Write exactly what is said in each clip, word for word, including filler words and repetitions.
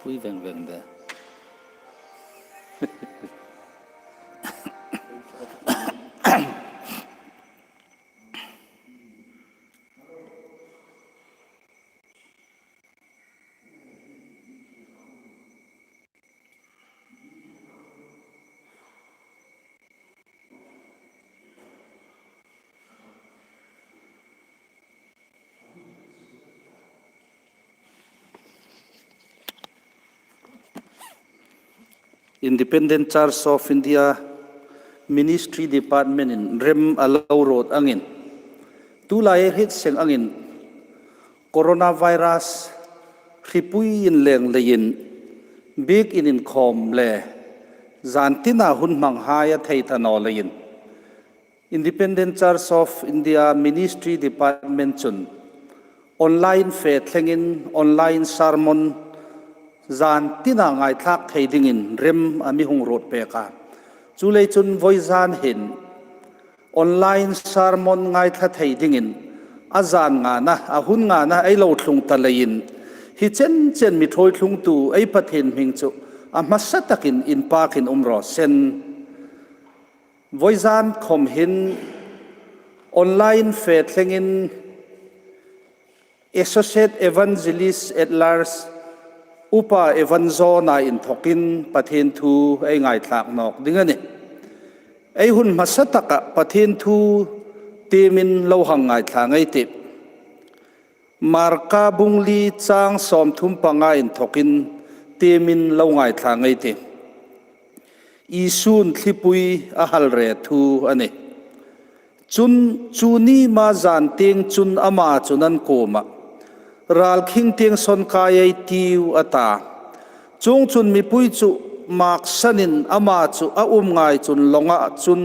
Pui veng veng de. Independent Church of India Ministry Department-in rem a lo ruot angin, tulai ei hriet seng angin coronavirus hripui inleng leiin biekin inkhawm le zan tina hun hmanghai a thei ta naw leiin Independent Church of India Ministry Department chun online fe thlengin online sermon zan tina ngaithlak thei dingin rem a mi hung ruot pek a. Chuleiin chun vawizan hin online sermon ngaithla thei dingin a zan ngana, a hun ngana ei lo thlung ta leiin hi chen chen mi ṭhuoi thlungtu ei Pathien hming chu a hmasa takin inpakin um raw se. Vawizan khom hin online fe thlengin Associate Evangelist at Large Upa Evan John-a inthokin Pathien thu ei ngaithlak nawk ding a nih. Ei hun hmasa taka Pathien thu tiemin lo hang ngaithla ngei ei tih. Marka bung li chang sawmthum panga inthokin tiemin lo ngaithla ngei ei tih. Isun thlipui a hal re thu a nih. Chun chu ni ma zan tieng chun ama chun an kuomah, "Ral khing tieng sawn kai ei tiu," a ta. Chuongchun mipui chu maksanin ama chu a um ngai chun lawnga chun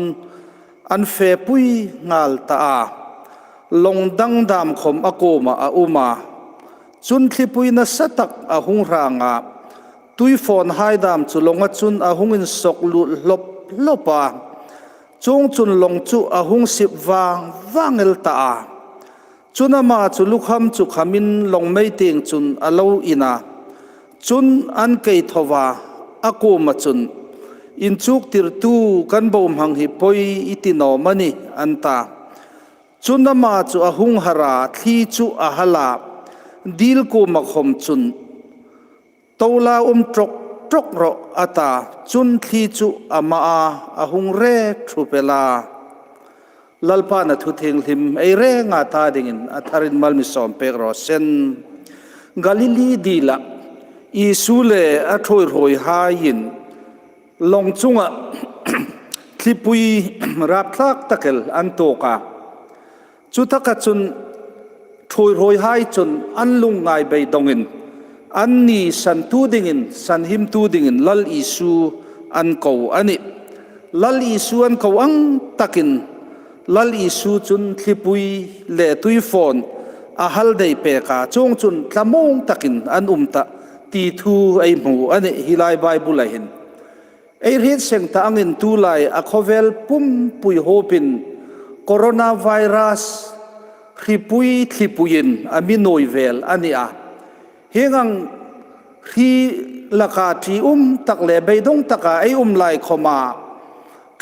an fepui nghal ta a. Lawng dang dam khom a kuomah a um a. Chun thlipui nasa tak a hung hrang a. Tuifawnhai dam chu lawnga chun a hung insawk lut hlawp hlawp a. Chuongchun lawng chu a hung sip vang vang el ta a. Chun ama chu lukham chu khamin lawng mei tieng chun a lo in a. Chun an kei tho a, a kuoma chun, "Inchuktirtu, kan bohmang hi pawi i ti naw am a ni?" an ta. Chun ama chu a hung har a, thli chu a hal a, dil kuoma khom chun, "Tola um tawk tawk rawh," a ta. Chun thli chu a ma a, a hung re thupel a. Lalpan a thu thienghlim ei renga ta dingin a tharin mal mi sawm pek raw se. Galili dila Isu le a ṭhuoiruoihaiin lawng chunga thlipui rapthlak tak el an tuok a. Chutaka chun ṭhuoiruoihai chun an lungngai beidongin, anni santu dingin, sanhimtu dingin Lal Isu an ko a nih. Lal Isu an ko ang takin Lal Isu chun thlipui le tuifawn a hal dai pek a, chuongchun thlamuong takin an um ta ti thu ei hmu a nih hi lai Bible-a hin. Ei hriet seng ta angin tulai a khawvel pumpui huopin coronavirus hripui thlipuiin a mi nuoi vel a ni a. Hieng ang hri laka ṭium tak le beidong taka ei um lai khoma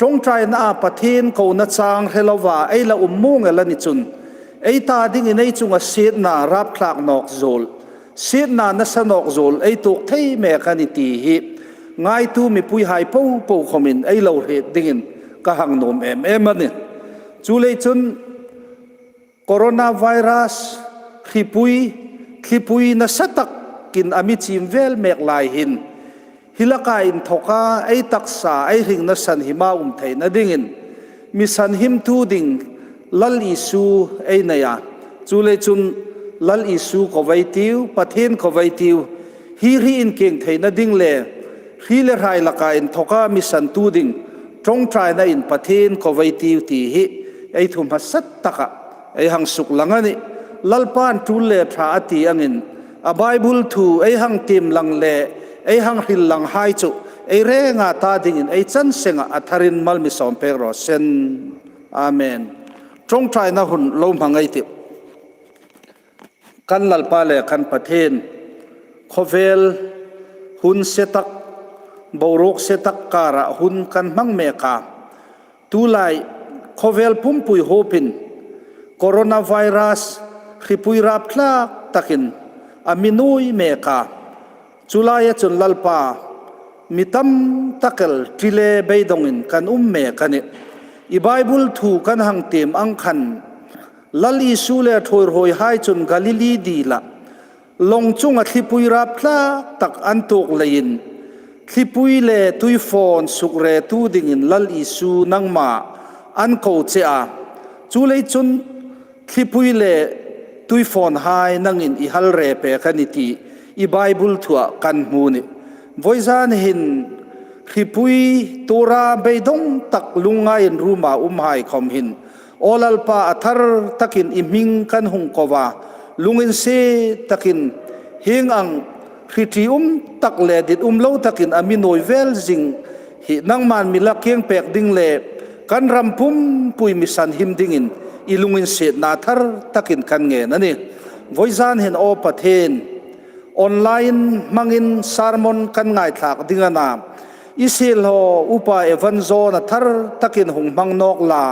ṭawngṭainaa Pathien kona chang hre loa ei la um muong el a ni chun, ei ta dingin ei chunga sietna rapthlak nawk zuol, sietna nasa nawk zuol ei tuok thei mek a ni ti hi ngaitu mipuihai popo khomin ei lo hriet dingin ka hang nuom em em a nih. Chuleiin chun coronavirus hripui, thlipui nasa takin a mi chim vel mek lai hin, hi laka inthoka ei taksa, ei hringna sanhima um theina dingin mi sanhimtu ding Lal Isu ei nei a. Chuleiin chun Lal Isu ko ei tiu, Pathien ko ei tiu, hi hri inkieng theina ding le hri le hrai laka inthoka mi santu ding ṭawngṭainain Pathien ko ei tiu ti hi ei thu hmasa taka ei hang suklang a nih. Lalpan tul le ṭha a ti angin a Bible thu ei hang tiem lang le ei hang hril langhai chu ei renga ta dingin ei chan senga a tharin mal mi sawm pek raw se. Amen. Ṭawngṭaina hun lo hmang ei tih. Kan Lalpa le kan Pathien, khawvel hun se tak, boruok se tak kara hun kan hmang mek a. Tulai khawvel pumpui huopin coronavirus hripui rapthlak takin a mi nuoi mek a. Chu laia chun Lalpa, mi tam tak el ṭi le beidongin kan um mek a nih. I Bible thu kan hang tiem ang khan, Lal Isu le thuoiruoihai chun Galili dila lawng chunga thlipui rapthlak tak an tuok leiin, thlipui le tuifawn sukretu dingin Lal Isu nangma an ko che a. Chuleiin chun thlipui le tuifawnhai nangin i hal re pek a nih ti i Bible thua kan hmu a nih. Vawizan hin hripui tura beidong tak lungngaiin ruoma umhai khawm hin, aw Lalpa, a thar takin i hming kan hung ko a, lunginsiet takin hieng ang hri ṭium tak le ditum lo takin a mi nuoi vel zing hi nangman mi la kieng pek ding le kan ram pumpui mi sanhim dingin i lunginsietna thar takin kan ngen a nih. Vawizan hin aw Pathien, online hmangin sermon kan ngaithlak ding a na, i siehlaw Upa Evan John a thar takin hung hmang nawk la,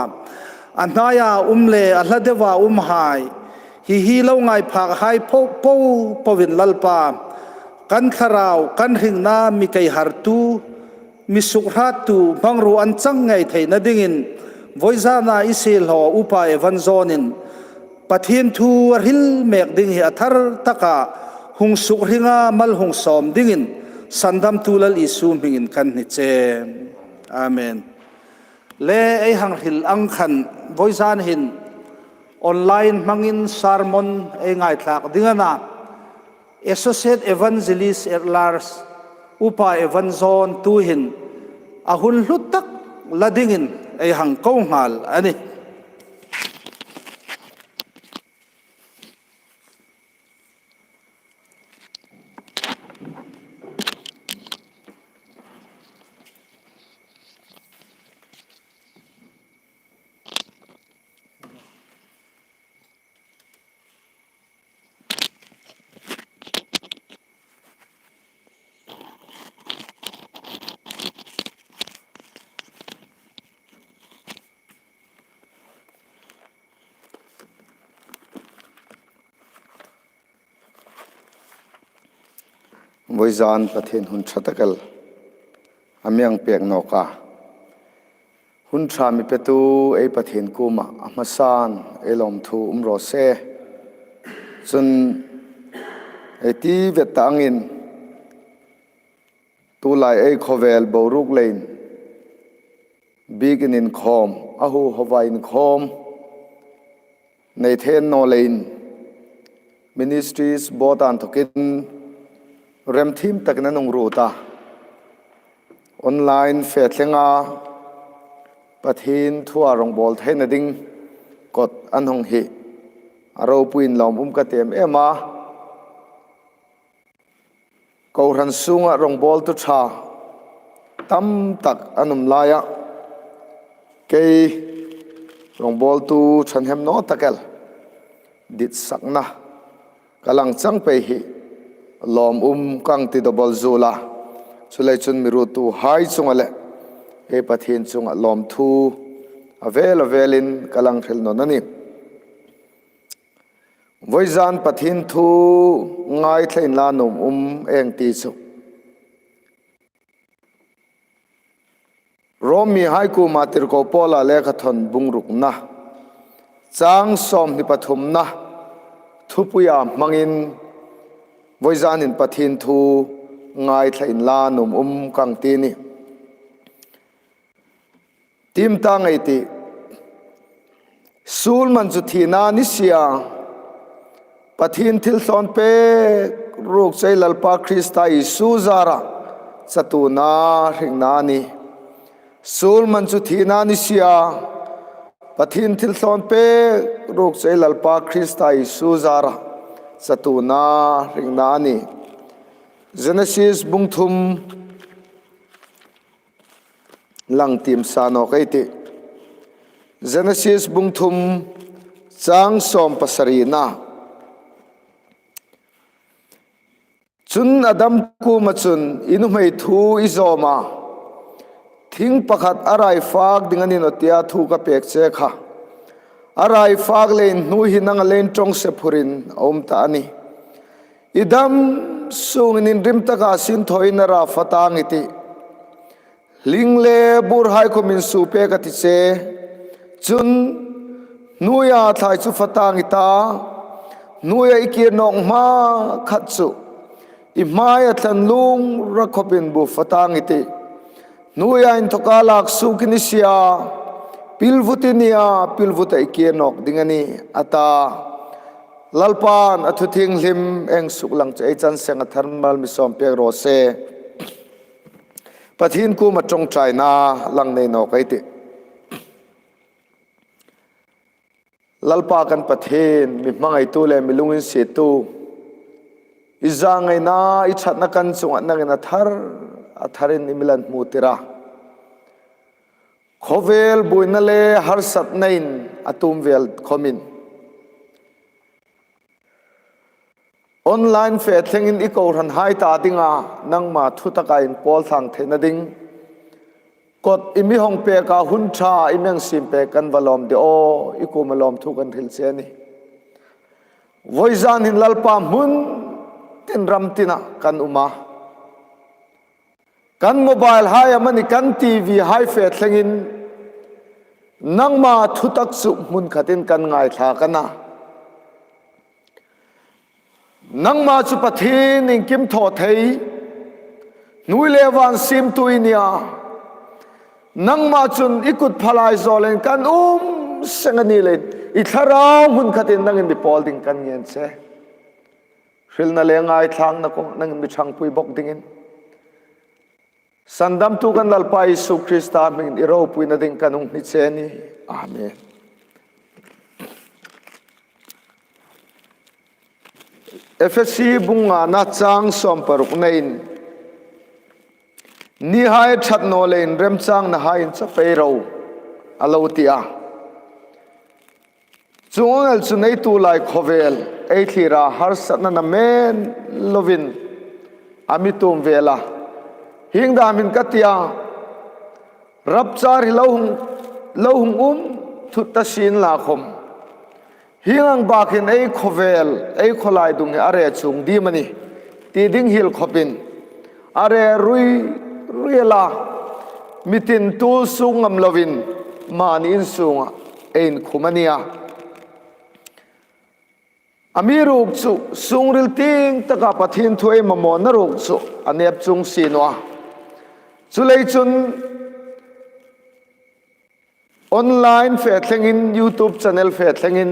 a hnaia um le a hla deua umhai, hi hi lo ngai phakhai po po poin Lalpa, kan thlarau, kan hringna mi keihartu, mi sukhrattu hmangruo an chang ngei theina dingin, vawizana i siehlaw Upa Evan John-in Pathien thu a hril mek ding hi a thar taka hung sukhringa mal hung sawm dingin, sandamtu Lal Isu hmingin kan hni che. Amen. Le ei hang hril ang khan, vawizan hin online hmangin sermon ei ngaithlak ding a na, Associate Evangelist at Large, Upa Evan John tuhin a hun hlu tak la dingin ei hang ko nghal a nih. Vawizan Pathien hun ṭha tak el a mi hang pek nawk a. Hun ṭha mi petu ei Pathien kuoma a hmasan ei lawmthu um raw se. Chun ei ti vet ta angin, tulai ei khawvel boruok leiin, biekin inkhawm, a huhoa inkhawm nei thei naw leiin, Ministries Board anthokin remthiem takin an hung ruot a. Online fe thlenga Pathien thua rawngbawl theina ding kot an hung hi a ropuiin lawm um ka ti em em a. Kohran sunga rawngbawltu ṭha tam tak an um laia, kei rawngbawltu ṭhahnemnawtak el ditsakna ka lang chang pei hi lawm um ka ti dawbel zuol a. Chuleiin chun mi ruottuhai chunga le ei Pathien chunga lawmthu a vel a velin ka lang hril nawn a nih. Vawizan Pathien thu ngaithla inla nuom um ei ti chu, Rom mihai kuoma tirko Paula lekhathawn bung rukna, chang sawmhni pathumna thupuia hmangin vawizan hin Pathien thu ngaithla inla nuom um ka ti a nih. Tiem ta ngei ti. Suol man chu thina ni sia, Pathien thilthlawn pek ruok chei Lalpa Krista Isu zara chatuona hringna a nih. Suol man chu thina ni sia, Pathien thilthlawn pek ruok chei Lalpa Krista Isu zara chatuona hringna a nih. Genesis bung thum lang tiem sa nawk ei tih. Genesis bung thum chang sawm pasarina. Chun Adam kuoma chun, "I nuhmei thu i zawm a, thing pakhat a rai fak ding a ni nawh," tia thu ka pek che kha. A rai fak leiin hnuoi hi nanga leiin ṭawngse phurin a um ta a nih. "I dam sungin inrim taka sinthaw inara fak tang i tih. Hling le burhai khawmin suo pek a ti che. Chun hnuoia thlai chu fak tang i ta. Hnuoia i kir nawk hma khat chu i hmaia thlan lung ra khawpin bu fak tang i tih. Hnuoia inthawka lak suokin i sie a, pilvut i ni a, pilvuta i kir nawk ding a nih," a ta. Lalpan a thu thienghlim ei suklang chu ei chan seng a thar mal mi sawm pek raw se. Pathien kuoma ṭawngṭaina lang nei nawk ei tih. Lalpa kan Pathien, mi hmangaitu le mi lunginsiettu, i zangaina, i ṭhatna kan chunga nangin a thar, a tharin i mi lan hmu tir a. Khawvel buoina le harsatnain a tum vel khawmin, online fe thlengin i kohranhai ta dinga nangma thutaka inpawl thlang theina ding, kot i mi hawng peka hun ṭha i mi hang siem pek kan va lawm de aw, i kuoma lawmthu kan hril che a nih. Vawizan hin Lalpa, hmun tin ram tina kan um a, kan mobile hai amanih, kan T V hai fe thlengin nangma thutak chu hmun khatin kan ngaithla kan a. Nangma chu Pathien iengkim thaw thei, hnuoi le van siemtu i ni a. Nangma chun i kut phalai zawlin kan um seng a ni leiin, i thlarau hmun khatin nangin mi pawl ding kan ngen che. Hrilna le ngaithlakna kawng nangin mi ṭhangpui bawk dingin, Sandamtu kan Lalpa Isu Krista hmingin i ropuina ding kan hung hni che a nih. Amen. Efesi bung ngana chang sawm paruknain, "Nihai ṭhat naw leiin remchangnahai inchawp ei ro," a lo ti a. Chuong ang el chun ei tulai khawvel, ei thlira harsatna namen lovin a mi tum vel a. Hieng dam hin ka ti a, rapture hi lo hung, lo hung um thut ta sien la khawm, hieng ang bakin ei khawvel, ei khawlai dung hi a re chuong ding a nih ti ding hiel khawpin, a re rui rui a la, mi tin tul suok ngam lovin mani in sunga ei inkhum a nih a. Amiruokchu, sungril tieng taka Pathien thu ei mamaw na ruok chu a nep chuong si naw a. Chuleiin chun, online fe thlengin, YouTube channel fe thlengin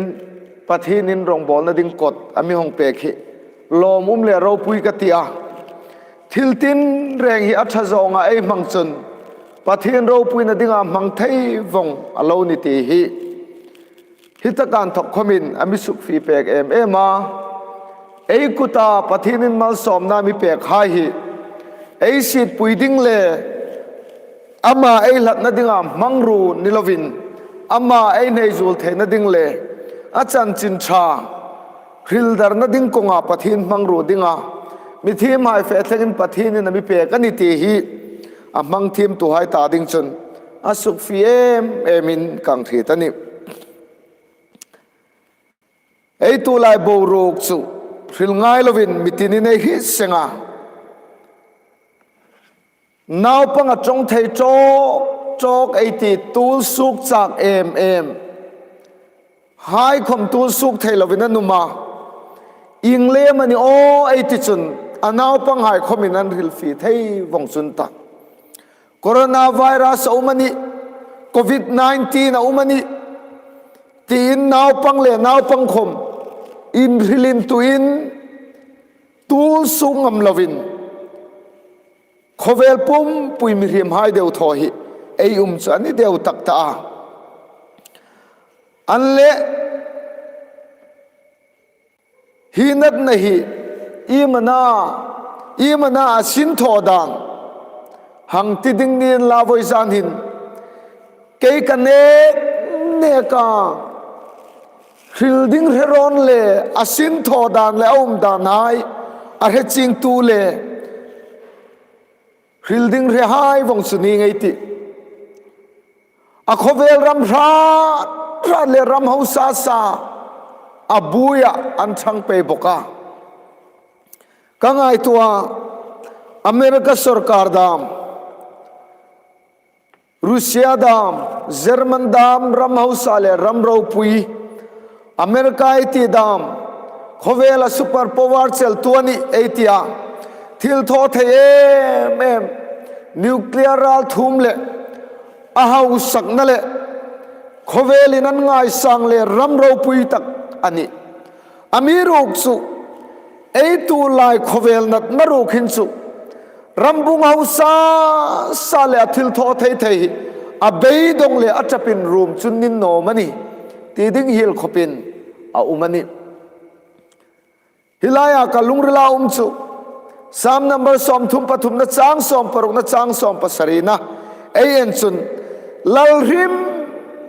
Pathienin rongbawlna ding kot a mi hawng pek hi lawmum le ropui ka ti a. Thil tinreng hi a ṭha zawnga ei hmang chun Pathien ropuina dinga hmang thei vawng a lo ni ti hi, hi taka inthok khawmin a mi sukfie pek em em a. Ei kuta Pathienin malsawmna mi pekhai hi ei sietpui ding le ama ei hlatna dinga hmangruo ni lovin, ama ei hneizuol theina ding le a chanchin ṭha hril darna ding kawnga Pathien hmangruo dinga mi thiemhai fe thlengin Pathienin a mi pek a nih ti hi a hmang thiemtuhai ta ding chun a sukfie em emin ka hriet a nih. Ei tulai boruok chu hril ngai lovin mi tinin ei hriet seng a. Naupang a ṭawng thei ṭawk ṭawk ei ti, tul suok chak em em hai khawm tul suok thei lovin an um a. Ieng lem a ni aw ei ti chun a naupanghai khawmin an hrilfie thei vawng chun ta. Coronavirus a um a nih, covid nineteen a um a nih tiin naupang le naupang khawm inhrilin tuin tul suok ngam lovin khawvel pumpui mihriemhai deu thaw hi ei um chu a ni deu tak ta a. An leh hi natna hi iemani, iemani a sinthaw dan hang ti ding ni inla, vawizan hin kei ka nek nek a, hril ding hre rawn le a sinthaw dan le a um danhai a hre chingtu le hril ding hrehai vawng chu ni ngei tih. A khawvel ram hrat hrat le ram hausa sa a buoia an ṭhang pei bawk a. Ka ngaituo a, America sawrkar dam, Russia dam, German dam, ram hausa le ram ropui, America ei ti dam, khawvela super power cheltu a nih ei ti a. Thil thaw thei em em, nuclear ralthuom le a hausakna le khawvelin an ngaisang le ram ropui tak a nih. Amiruokchu, ei tulai khawvel natna ruok hin chu, rambung hausa sa le a thil thaw thei thei hi, a beidawng le a ṭapin ruom chu ni naw am a nih, ti ding hiel khawpin a um a nih. Hi laia ka lungrila um chu, Sam number sawmthum pathumna chang sawm parukna chang sawm pasarina ei en chun, lal hrim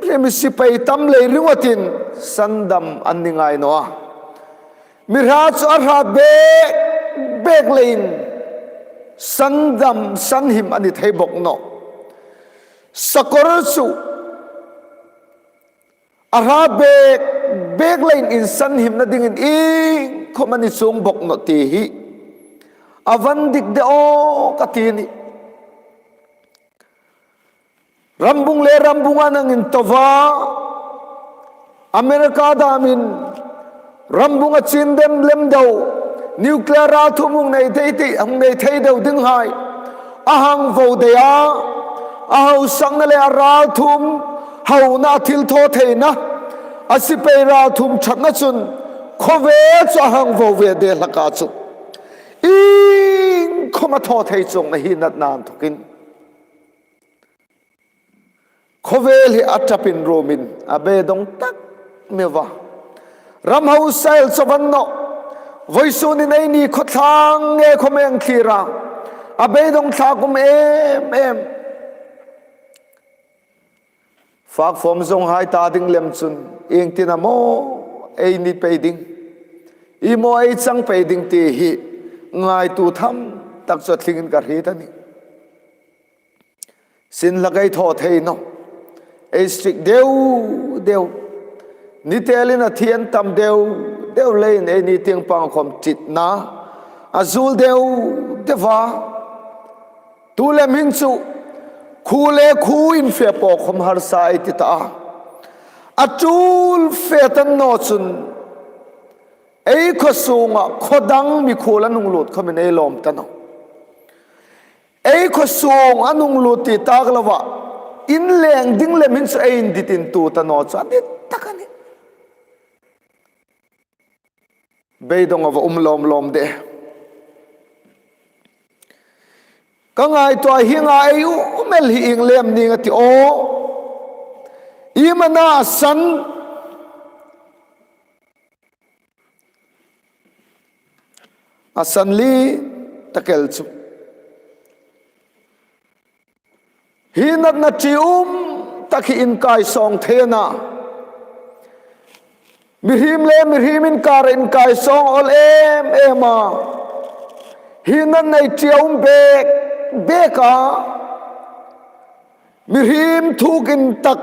hrim sipai tam lei ringawtin sandam an ni ngai naw a. Mi hrat chu a hrat bek bek leiin sandam sanhim a ni thei bawk nawh. Sakawr chu a hrat bek bek leiin insanhimna dingin iengkhawm a ni chuong bawk nawh ti hi a va dik de aw ka ti a nih. Rambung le rambung an hang intoa, America damin rambunga chin dem lem deu, nuclear ralthuom hung nei thei thei, hung nei thei deu dinghai a hang vo dei a, a hausakna le a ralthuom hauna, a thil thaw theina, a sipai ralthuom ṭhatna chun khawvel chu a hang vo ve de hlak a chu. Iengkhawm a thaw thei chuongna hi natna inthawkin khawvel hi a ṭapin ruomin a beidawng tak meu a. Ram hausa el chauh a ni naw. Vawisunin eini khawthlang nge khawm ei thlir a, a beidawng thlak um em em. Fak fawm zawnghai ta ding lem chun iengtin am a eini pei ding, iem a ei chang pei ding ti hi ngaituo tham tak chu a thlingin ka hriet a nih. Sin hlak ei thaw thei naw. Ei strict deu deu. Ni telin a thi an tam deu deu leiin eini tieng pang khawm ṭitna a zuol deu deu a. Tu lem hin chu khuo le khuo infe po khawm harsa ei ti ta a. A tul fe ta naw chun ei khaw sunga khaw dang mikhuol an hung lut khawmin ei lawm ta naw. Ei khaw sung an hung lut ti tak loa, in leng ding lem hin chu ei indit intuo ta naw chu a dit tak a nih. Beidawng a va um lawm lawm de. Ka ngaituo a, hienga ei um el hi ieng lem ning a ti aw. Iem a na a san, a san lien tak el chu. Hi natna ṭium tak hi inkaisawng thei a na. Mihriem le mihriem inkara inkaisawng awl em em a. Hi natna hi ṭium bek bek a. Mihriem thuk intak,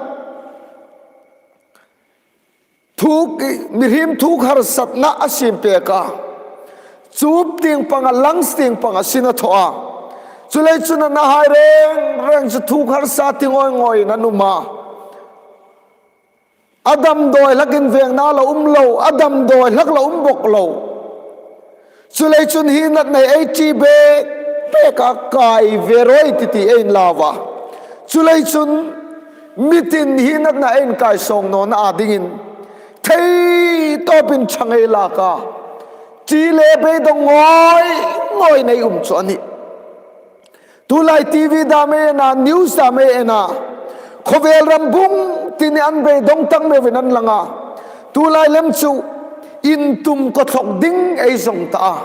thuk, mihriem thuk harsatna a siem pek a. Chup tieng panga, lungs tieng panga sin a thaw a. Chuleiin chun a nahai reng reng chu thuk harsa ti ngawi ngawiin an um a. A damdawi hlak invengna la um lo, a damdawi hlak la um bawk lo. Chuleiin chun hi natna hi ei ṭi bek bek a, kai ve rawi ti ti ei inlau a. Chuleiin chun mitin hi natna ei inkaisawng nawna a dingin thei tawpin ṭhang ei lak a. Ṭi le beidawng ngawi ngawiin ei um chu a nih. Tulai TV dam ei en a, news dam ei en a, khawvel rambung tin an beidawng tak meuin an lang a. Tulai lem chu intum kawthlawk ding ei zawng ta a.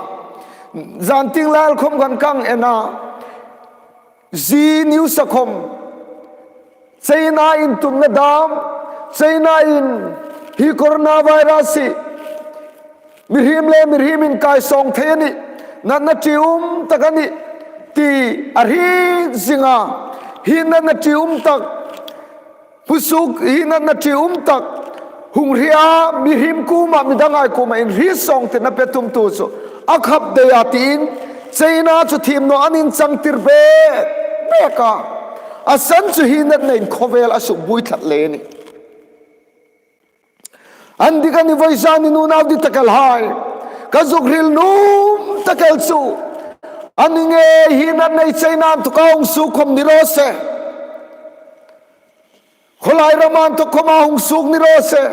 Zantieng lai khawm kan kan en a, Zee news-a khawm China intumna dam, China-in hi coronavirus hi mihriem le mihriem inkaisawng thei a nih, natna ṭium tak a nih ti a hriet zing a. Hi natna ṭium tak, hmusuok, hi natna ṭium tak hung hrie a, mihriem kuoma, midang hai kuoma inhriet sawng tirna pe tumtu chu a khap dai a tiin, China chu thiem naw an inchangtir bek bek a. A san chu hi natnain khawvel a suk buoi tlat le a nih. An dik a nih, vawisun hin unau dittakhai, ka zuk hril nuom tak el chu, a ni ngei hi natna hi China inthawka hung suok khom ni raw se, khawlai ram inthawk khoma hung suok ni raw se.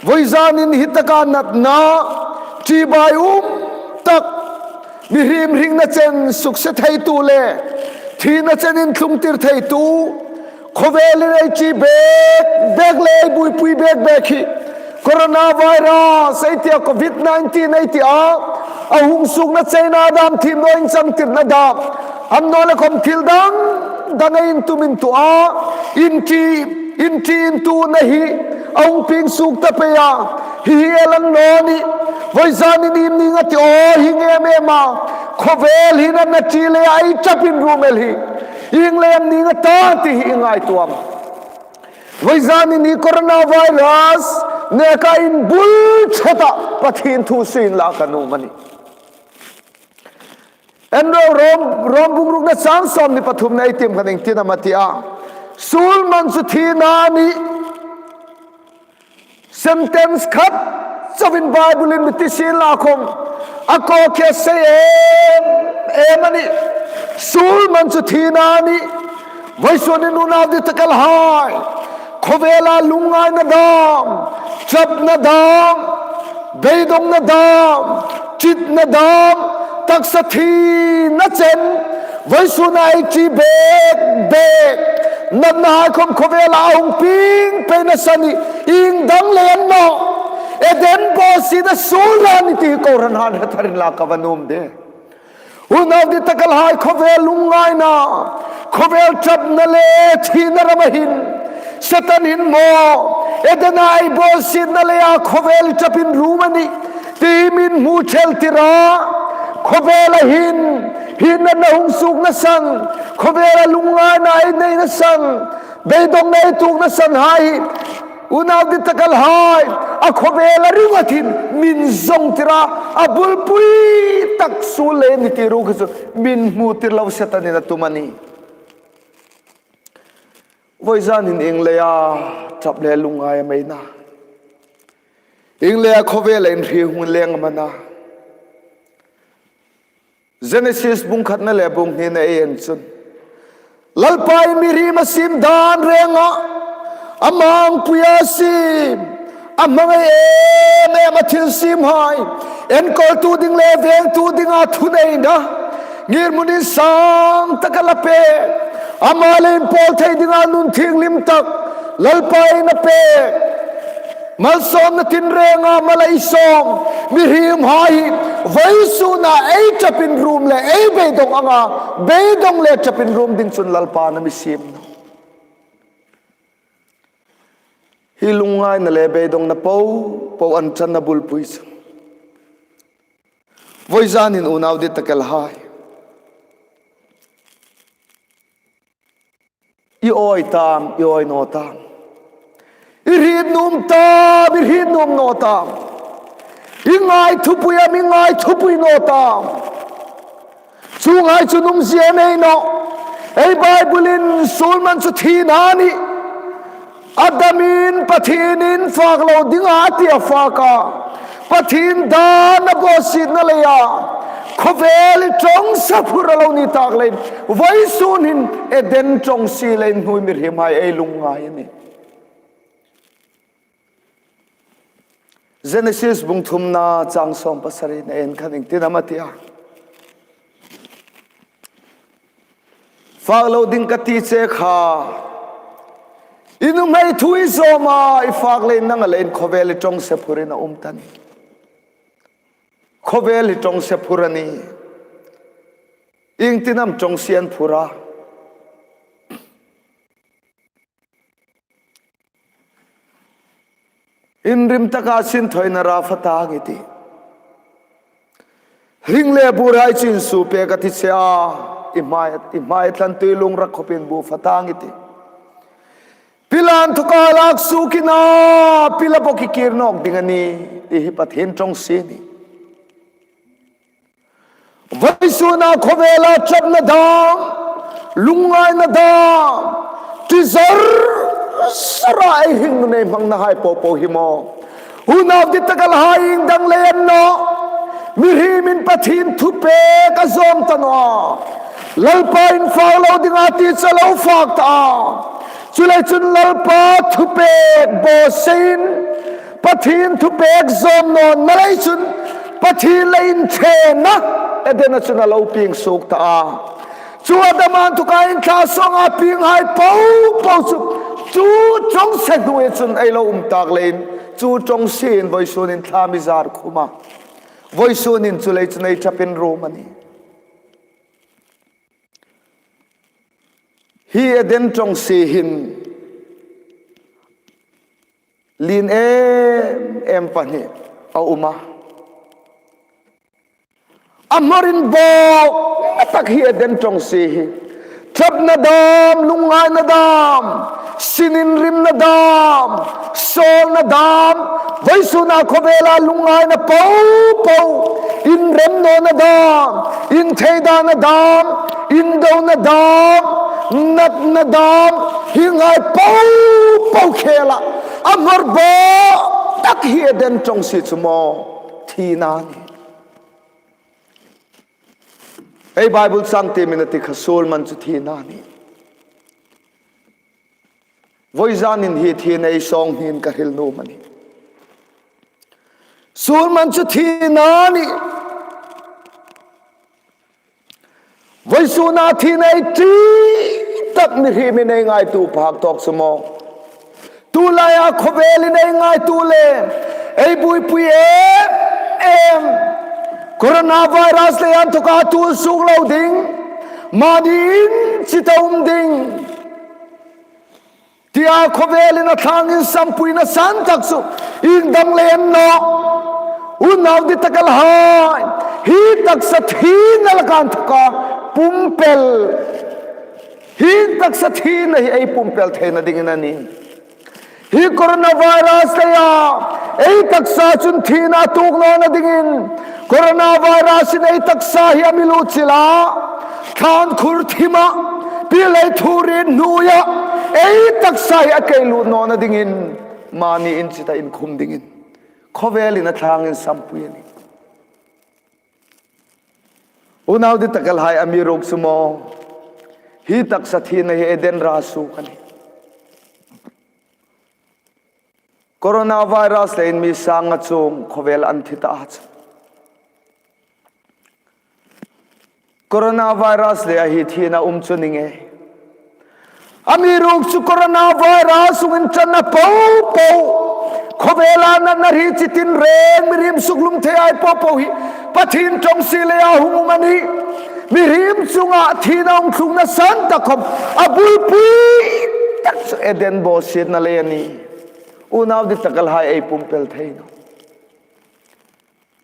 Vawisun hin hi taka natna, ṭibai um tak, mihriem hringna chen sukse theitu le thina chen inthlungtir theitu, khawvelin ei ṭi bek bek le ei buoipui bek bek hi coronavirus ei tia, covid nineteen ei tia, a hung suokna China dam, thiem naw inchangtirna dam, annawleh khom thil dang dang ei intum intu a, inṭi, inṭi intuona hi a hung pieng suok ta pei a. Hi hi el an naw nih. Vawisun hin ieng ning a ti aw, hi ngei em em a, khawvel hi natna ṭi leia ei ṭap inrum el hi ieng leia am ning a ta ti hi i ngaituo am? Vawisun hin hi coronavirus neka inbul ṭhata Pathien thu sui inla ka nuom a nih. En ro, Rom, Rom bung rukna chang sawmhni pathumna ei tiem khan ieng tin am a ti a? Suol man chu thina a nih. Sentence khat chauin Bible-in mi ti sien la khom, a kawkhia sei em em a nih. Suol man chu thina a nih. Vawisun hin unau dittakhai, khawvela lungngaina dam, ṭapna dam, beidongna dam, ṭitna dam, taksa thina chen, vawisuna ei ṭi bek bek, natnahai khom khawvela a hung pieng peina san hi ieng dang lei am a naw? Eden bawsietna suol ra a nih ti hi kohranhai hre thar inla ka va nuom de. Unau dittakhai, khawvel lungngaina, khawvel ṭapna le thina rama hin Setan hin maw, Edena ei bawsietna leia khawvel ṭap inrum a nih ti mi hmu ṭheltir a, khawvela hin hi natna hung suokna san, khawvela lungngaina ei neina san, beidongna ei tuokna san hai hi, unau dittakhai, a khawvela ringawt hin min zawngtir a, a bulpui tak suol lei a nih ti ruok chu min hmutir lo Setanin a tum a nih. Vawisun hin ieng leia ṭap le lungngai am ei na? Ieng leia khawvela inhriet hung leng am a na? Genesis bung khatna le bung hnina ei en chun, Lalpa'n mihriem a siem dan renga, a mangpuia a siem, a hmangai em em a thil siemhai, enkawltu ding le vengtu dinga thuneina ngirhmun insang taka la pek, ama le inpawl thei dinga nun thienghlim tak Lalpa'n a pek. Malsawmna tin renga mal a sawm mihriemhai hi vawisuna ei ṭap inrum le ei beidong anga, beidong le ṭap inrum ding chun Lalpa'n a mi siem nawh. Hi lungngaina le beidongna po po an ṭanna bulpui chu, vawisun hin unau dittakhai, i awi tam, i awi naw tam? I hriet nuom tam, i hriet nuom naw tam? I ngai thupui am, i ngai thupui naw tam? Chuonghai chu nuom zia nei nawh. Ei Bible-in suol man chu thina a nih. Adamin Pathienin fak lo dinga a ti a fak a, Pathien dan a bawsietna leia khawvel hi ṭawngse phur a lo ni tak leiin, vawisun hin Eden ṭawngsie leiin hnuoi mihriemhai ei lungngai a nih. Genesis bung thumna chang sawm pasarina en khan ieng tin am a ti a? Fak lo ding ka ti che kha, i nuhmei thu i zawm a, i fak leiin nanga leiin khawvel hi ṭawngse phurin a um ta a nih. Khawvel hi ṭawngse phur a nih. Ieng tin am ṭawngsie an phur a? Inrim taka sinthoina ra fak tang i tih. Hring le bur hai chu insuo pek a ti che a, i hmai, i hmai thlan tui lung rak khopin bu fa tang i tih. Pila'n thuka lak suok in a, Pila bok i kir nawk ding a nih, ti hi Pathien ṭawngsie a nih. Vawisuna khawvela ṭapna dam, lungngaina dam, ti zar zara ei hringnun ei hmangna hai po po hi maw. Unau dittakhai, ieng dang lei a ni naw, mihriemin Pathien thupek a zawm ta naw a. Lalpa in fak lo ding a ti chu a lo fak ta a. Chuleiin chun Lalpa thupek bawsiein, Pathien thupek zawm nawna lei chun, Pathien le inṭhena Eden-a chun a lo pieng suok ta a. Chu Adam-a inthoka inthla sawnga pienghai po po chu, chu ṭawngsie hnuoia chun ei lo um tak leiin, chu ṭawngsiein vawisunin thla mi zar khum a. Vawisunin chuleiin chun ei ṭapin rum a nih. Hi Eden ṭawngsie hin lien em em pahni a um a. A hmawr inbawkna tak hi Eden ṭawngsie hi. Ṭapna dam, lungngaina dam, sininrimna dam, sawlna dam, vawisuna khawvela lungngaina po po, inrem nawna dam, inthei dana dam, indona dam, natna dam, hienghai po po khela a hmawr bawk tak hi Eden ṭawngsie chu maw, thina a nih. Ei Bible chang tiem in a ti kha, suol man chu thina a nih. Vawizanin hi thina ei sawng hnin ka hril nuom a nih. Suol man chu thina a nih. Vawisuna thina ei ṭi tak mihriemin ei ngaituo phak tawk chu maw, tulaia khawvelin ei ngaituo le, ei buoipui em em, coronavirus leia inthoka tuol suok lo ding, mani inchita um ding, tia khawvelin a thlangin sampuina san tak chu ieng dang lei a ni naw. Unau dittakhai, hi taksa thina laka inthoka pumpel, hi taksa thina hi ei pumpel theina dingin a nih. Hi coronavirus leia ei taksa chun thina a tuok nawna dingin, coronavirus-in ei taksa hi a mi lut chil a, thlan khur thima, pilei thu rit hnuoia ei taksa hi a kei lut nawna dingin, mani inchita inkhum dingin khawvelin a thlangin sampui a nih. Unau dittakhai, amiruokchu maw, hi taksa thina hi Eden-a suok a nih. Coronavirus leiin mi sanga chuong khawvel an thi ta a chu. Coronavirus leia hi thina um chu ni ngei. Amiruokchu coronavirus hung inṭanna po po, khawvela natna hri chi tinreng, mihriem suklum theihai po po hi Pathien ṭawngsie leia hung um a nih. Mihriem chunga thina hung tlungna san tak khawm a buoipui tak chu Eden bawsietna lei a nih. Unau dittakhai, ei pumpel thei naw.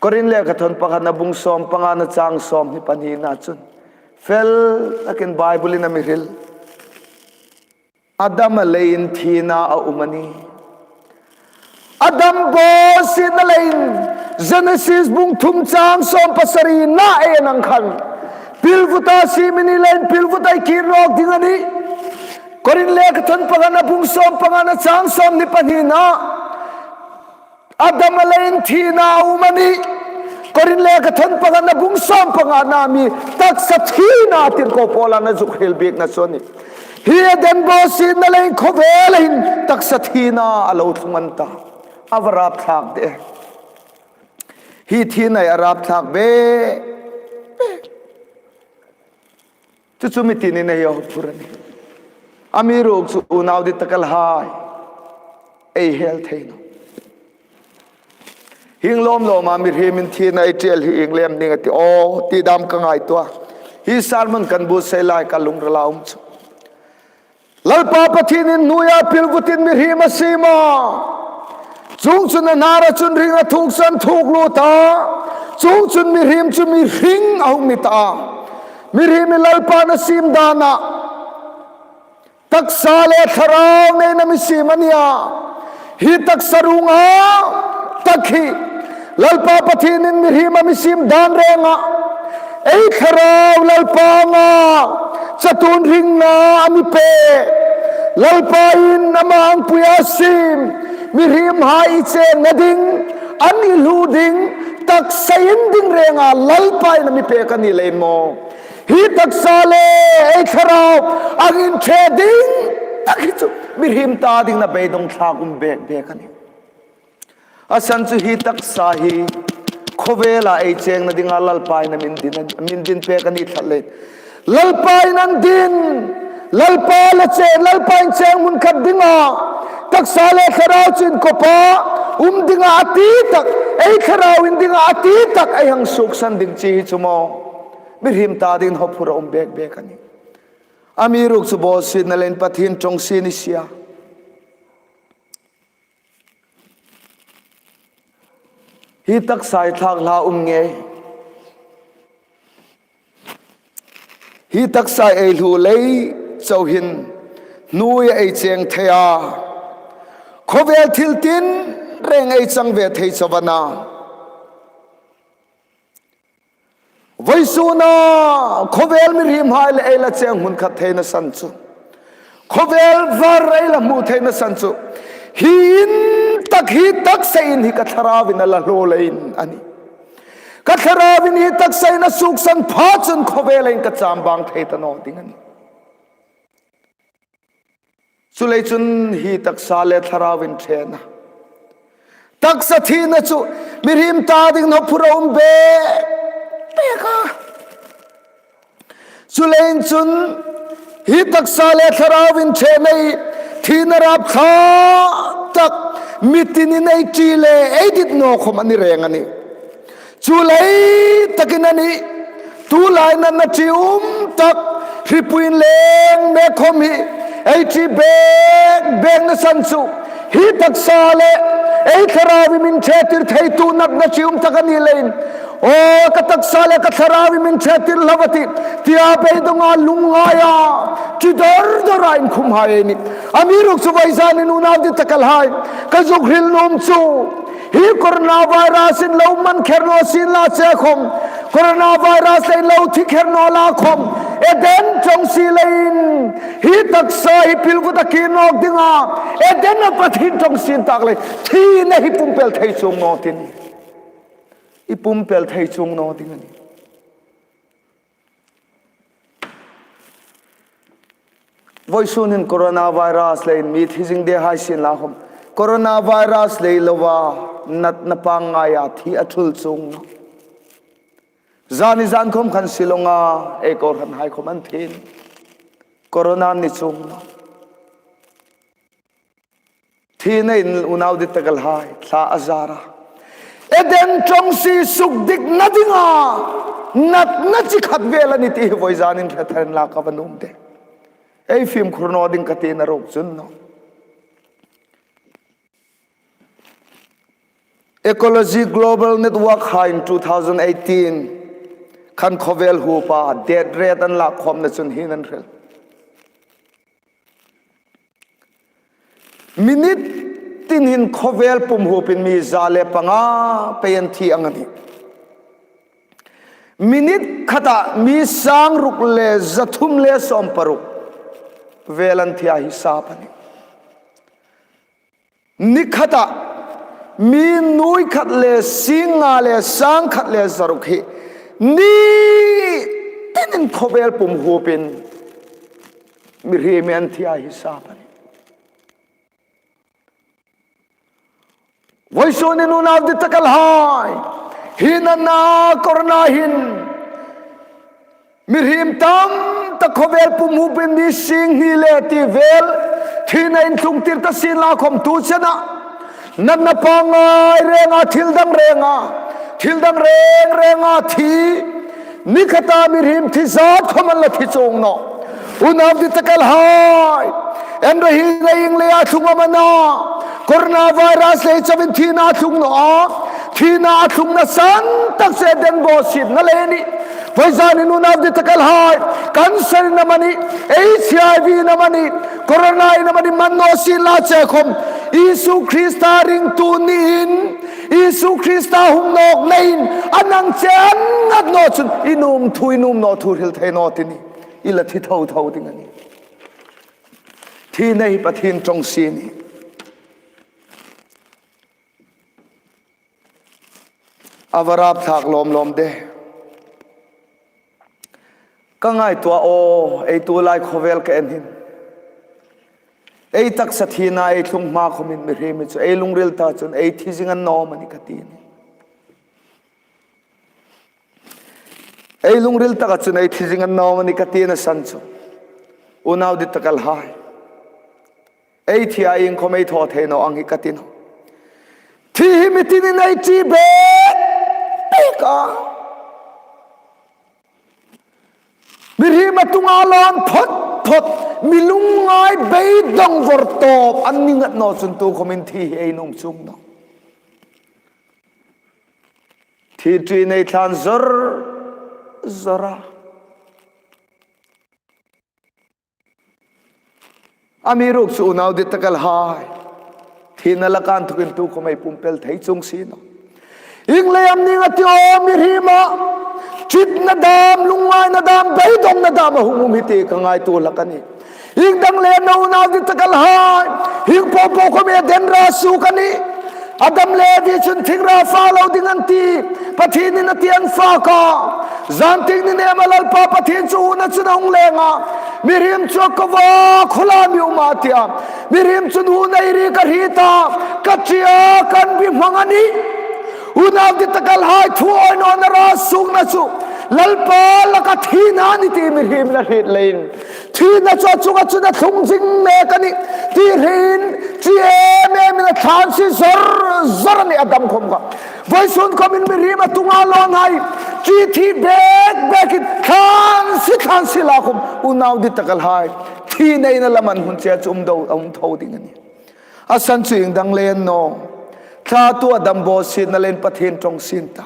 Korin lekhathawn pakhatna bung sawm pangana chang sawmhni pahnina chun fel takin Bible-in a mi hril. Adam-a leiin thina a um a nih. Adam bawsietna leiin Genesis bung thum chang sawm pasarina ei en ang khan, pilvuta siem i ni leiin pilvuta i kir nawk ding a nih. Korin lekhathawn pakhatna bung sawm pangana chang sawmhni pahnina, Adam-a leiin thina a um a nih. Korin lekhathawn pakhatna bung sawm pangana mi taksa thina tirko Paula'n a zuk hril biekna chu a nih. Hi Eden bawsietna leiin khawvela hin taksa thina a lo tlung a ni ta. A va rapthlak de. Hi thina hi a rapthlak be. Chu chu mi tinin ei hawphur a nih. Amiruokchu unau dittakhai, ei hel thei naw. Hieng lawm lawma mihriemin thina ei ṭiel hi ieng lem ning a ti aw, ti dam ka ngaituo a. Hi sermon kan buotsai lai ka lungrila um chu, Lalpa Pathienin hnuoia pilvutin mihriem a siem a. Chuongchun a hnara chun ring a thuk chu a thuk lut a. Chuongchun mihriem chu mi hring a hung ni ta a. Mihriem hi Lalpan a siem dan a, taksa le thlarau neina mi siem a nih a. Hi taksa ruong tak hi Lalpa Pathienin mihriem a mi siem dan renga, ei thlarau Lalpa anga chatuon hringna a mi pek. Lalpa'n ama angpuia siem, mihriemhai i chengna ding, an i hluo ding, taksa indin renga Lalpa'n a mi pek a ni leiin maw, hi taksa le ei thlarau angin ṭhe ding tak hi chu mihriem ta dingin a beidong thlak um bek bek a nih. A san chu hi taksa hi khawvela ei chengna dinga Lalpa'n a mi indin, a mi indin pek a ni tlat leiin, Lalpa'n an din, Lalpa le cheng, Lalpa'n cheng hmun khat dinga taksa le thlarau chu inkawpa um dinga a ti tak, ei thlarau indinga a ti tak ei hang suoksan ding chi hi chu maw, mihriem ta dingin hawphur a um bek bek a nih. Amiruokchu bawsietna leiin Pathien ṭawngsie ni sih a. Hi taksa hi thlak hla um ngei. Hi taksa ei hluo lei chau hin hnuoia ei cheng thei a, khawvel thil tinreng ei chang ve thei chau a na. Vawisuna khawvel mihriemhai le ei la cheng hmun khat theina san chu, khawvel var ei la hmu theina san chu, hi in tak, hi taksa in hi ka thlarauvin a la hlaw leiin a nih. Ka thlarauvin hi taksa in a suoksan pha chun khawvel in ka chambang thei ta naw ding a nih. Chuleiin chun hi taksa le thlarauin ṭhena, taksa thina chu mihriem ta dingin hawphur a um bek bek a. Chuleiin chun hi taksa le thlarauin ṭhena hi thina rapthlak tak mi tinin ei ṭi le ei dit naw khawm a ni reng a nih. Chu lei takin a nih, tulai natna ṭium tak, hripuiin leng mek khawm hi ei ṭi bek bek na san chu, hi taksa le ei thlarau hi min ṭhetir theitu natna ṭium tak a ni leiin, aw, ka taksa le ka thlarau hi min ṭhetir hlak a tih, tia beidonga lungngaia ṭi dor dora inkhumhai ei nih. Amiruokchu vawizanin unau dittakhai, ka zuk hril nuom chu, hi coronavirus in lo man kher naw sienla che khawm, coronavirus le in lo thi kher naw la khawm, Eden ṭawngsie leiin hi taksa hi pilvut a kir nawk dinga Eden-a Pathien ṭawngsie tak lei, thina hi pumpel thei chuong naw ti ni. I pumpel thei chuong naw ding a nih. Vawisunin coronavirus leiin mi thi zing de hai sienla khawm, coronavirus lei loa natna pangngaia thi a ṭhul chuong naw. Zani zan khawm khan Shillong-a ei kohranhai khawm an thi, corona ni chuong naw. Thina in unau dittakhai, thla a zar a, Eden ṭawngsie sukdikna dinga natna chi khat vel a nih ti hi vawizanin hre tharin la ka va nuom de. Ei fimkhur naw ding ka tina ruok chun naw. Ecology Global Network-haiin two thousand eighteen khan khawvel huopa death rate an lak khawmna chun hi an hril. Minute tin hin khawvel pum huopin mi za le panga pei an thi ang a nih. Minute khata mi sang ruk le za thum le sawm paruk vel an thi a hisap a nih. Ni khata mi nuoi khat le sing nga le sang khat le za ruk hi ni tinin khawvel pum huopin mihriem an thi a hisap a nih. Vawisunin unau dittakhai, hi natna corona hin mihriem tam tak khawvel pum huopin mi sing hni le ti vel thina intlungtir ta sienla khawm tu chena natna pangngai renga thil dang renga, thil dang reng renga thi, ni khata mihriem thi zat khawm an la thi chuong naw. Unau dittakhai, en ro hi na ing leia tlung am a na, coronavirus lei chauin thina a tlung naw a, Thina a tlungna san tak chu Eden bawsietna lei a nih. Vawizanin unau dittak el hai, cancer-in amanih, H I V-in amanih, corona-in amanih, man naw sien la che khawm, Isu Krista ringtu niin, Isu Krista hung nawk niin, a nang che a ngat naw chun, i nuom thu, i nuom naw thu hril thei naw ti ni, i la thi tho tho ding a nih. Thina hi Pathien ṭawngsie a nih. A va rapthlak lawm lawm de. Ka ngaituo a, ei tulai khawvel ka en hin, ei taksa thina ei tlung hma khawmin mihriem chu ei lungril ta chun ei thi zing a ni naw am a ni ka ti a nih. Ei lungril taka chun ei thi zing a ni naw am a ni ka tina san chu, unau dittak el hai, ei thi a, iengkhawm ei thaw thei naw ang hi ka ti nawh. Thi hi mi tinin ei ṭi bek bek a. Mihriem a tunga lawn phawt phawt, mi lungngai beidawng vawrtawp an ni ngat naw chun tukhawmin thi hi ei nuom chuong nawh. Thi ṭiin ei thlan zawr zawr a. Amiruokchu unau dittak el hai, thina laka inthokin tukhawm ei pumpel thei chuong si nawh. Ieng lei am ni nga ti aw, mihriem a ṭitna dam, lungngaina dam, beidawnna dam a hung um hi ti ka ngaituo hlak a nih. Ieng dang le naw unau dittak el hai, hieng po po khawm Eden rah suok a nih. Adam le Evi chun thingrah fak lo ding an ti, Pathienin a ti an fak a. Zantieng ni ema Lalpa Pathien chu huna chun a hung leng a. Mihriem chu a ko a, khaw la mi um a ti a. Mihriem chun huna ei ri ka hriet a, ka ṭi a, kan bi hmang a nih. Unau dittak el hai, thuawi nawna rah suokna chu Lalpa laka thina a nih ti mihriem la hriet leiin, thina chu a chunga chun a tlung zing mek a nih ti hriet, ṭi em emin a thlan si zawr zawr a nih Adam khawm kha. Vawisun khawmin mihriem a tunga lawn hai, ṭi thi bek bekin thlan si thlan si la khawm, unau dittak el hai, thina in a la man hun che chu um do, um tho ding a nih. A san chu ieng dang le naw, thlatu Adam bawsietna leiin Pathien ṭawngsie a ni ta.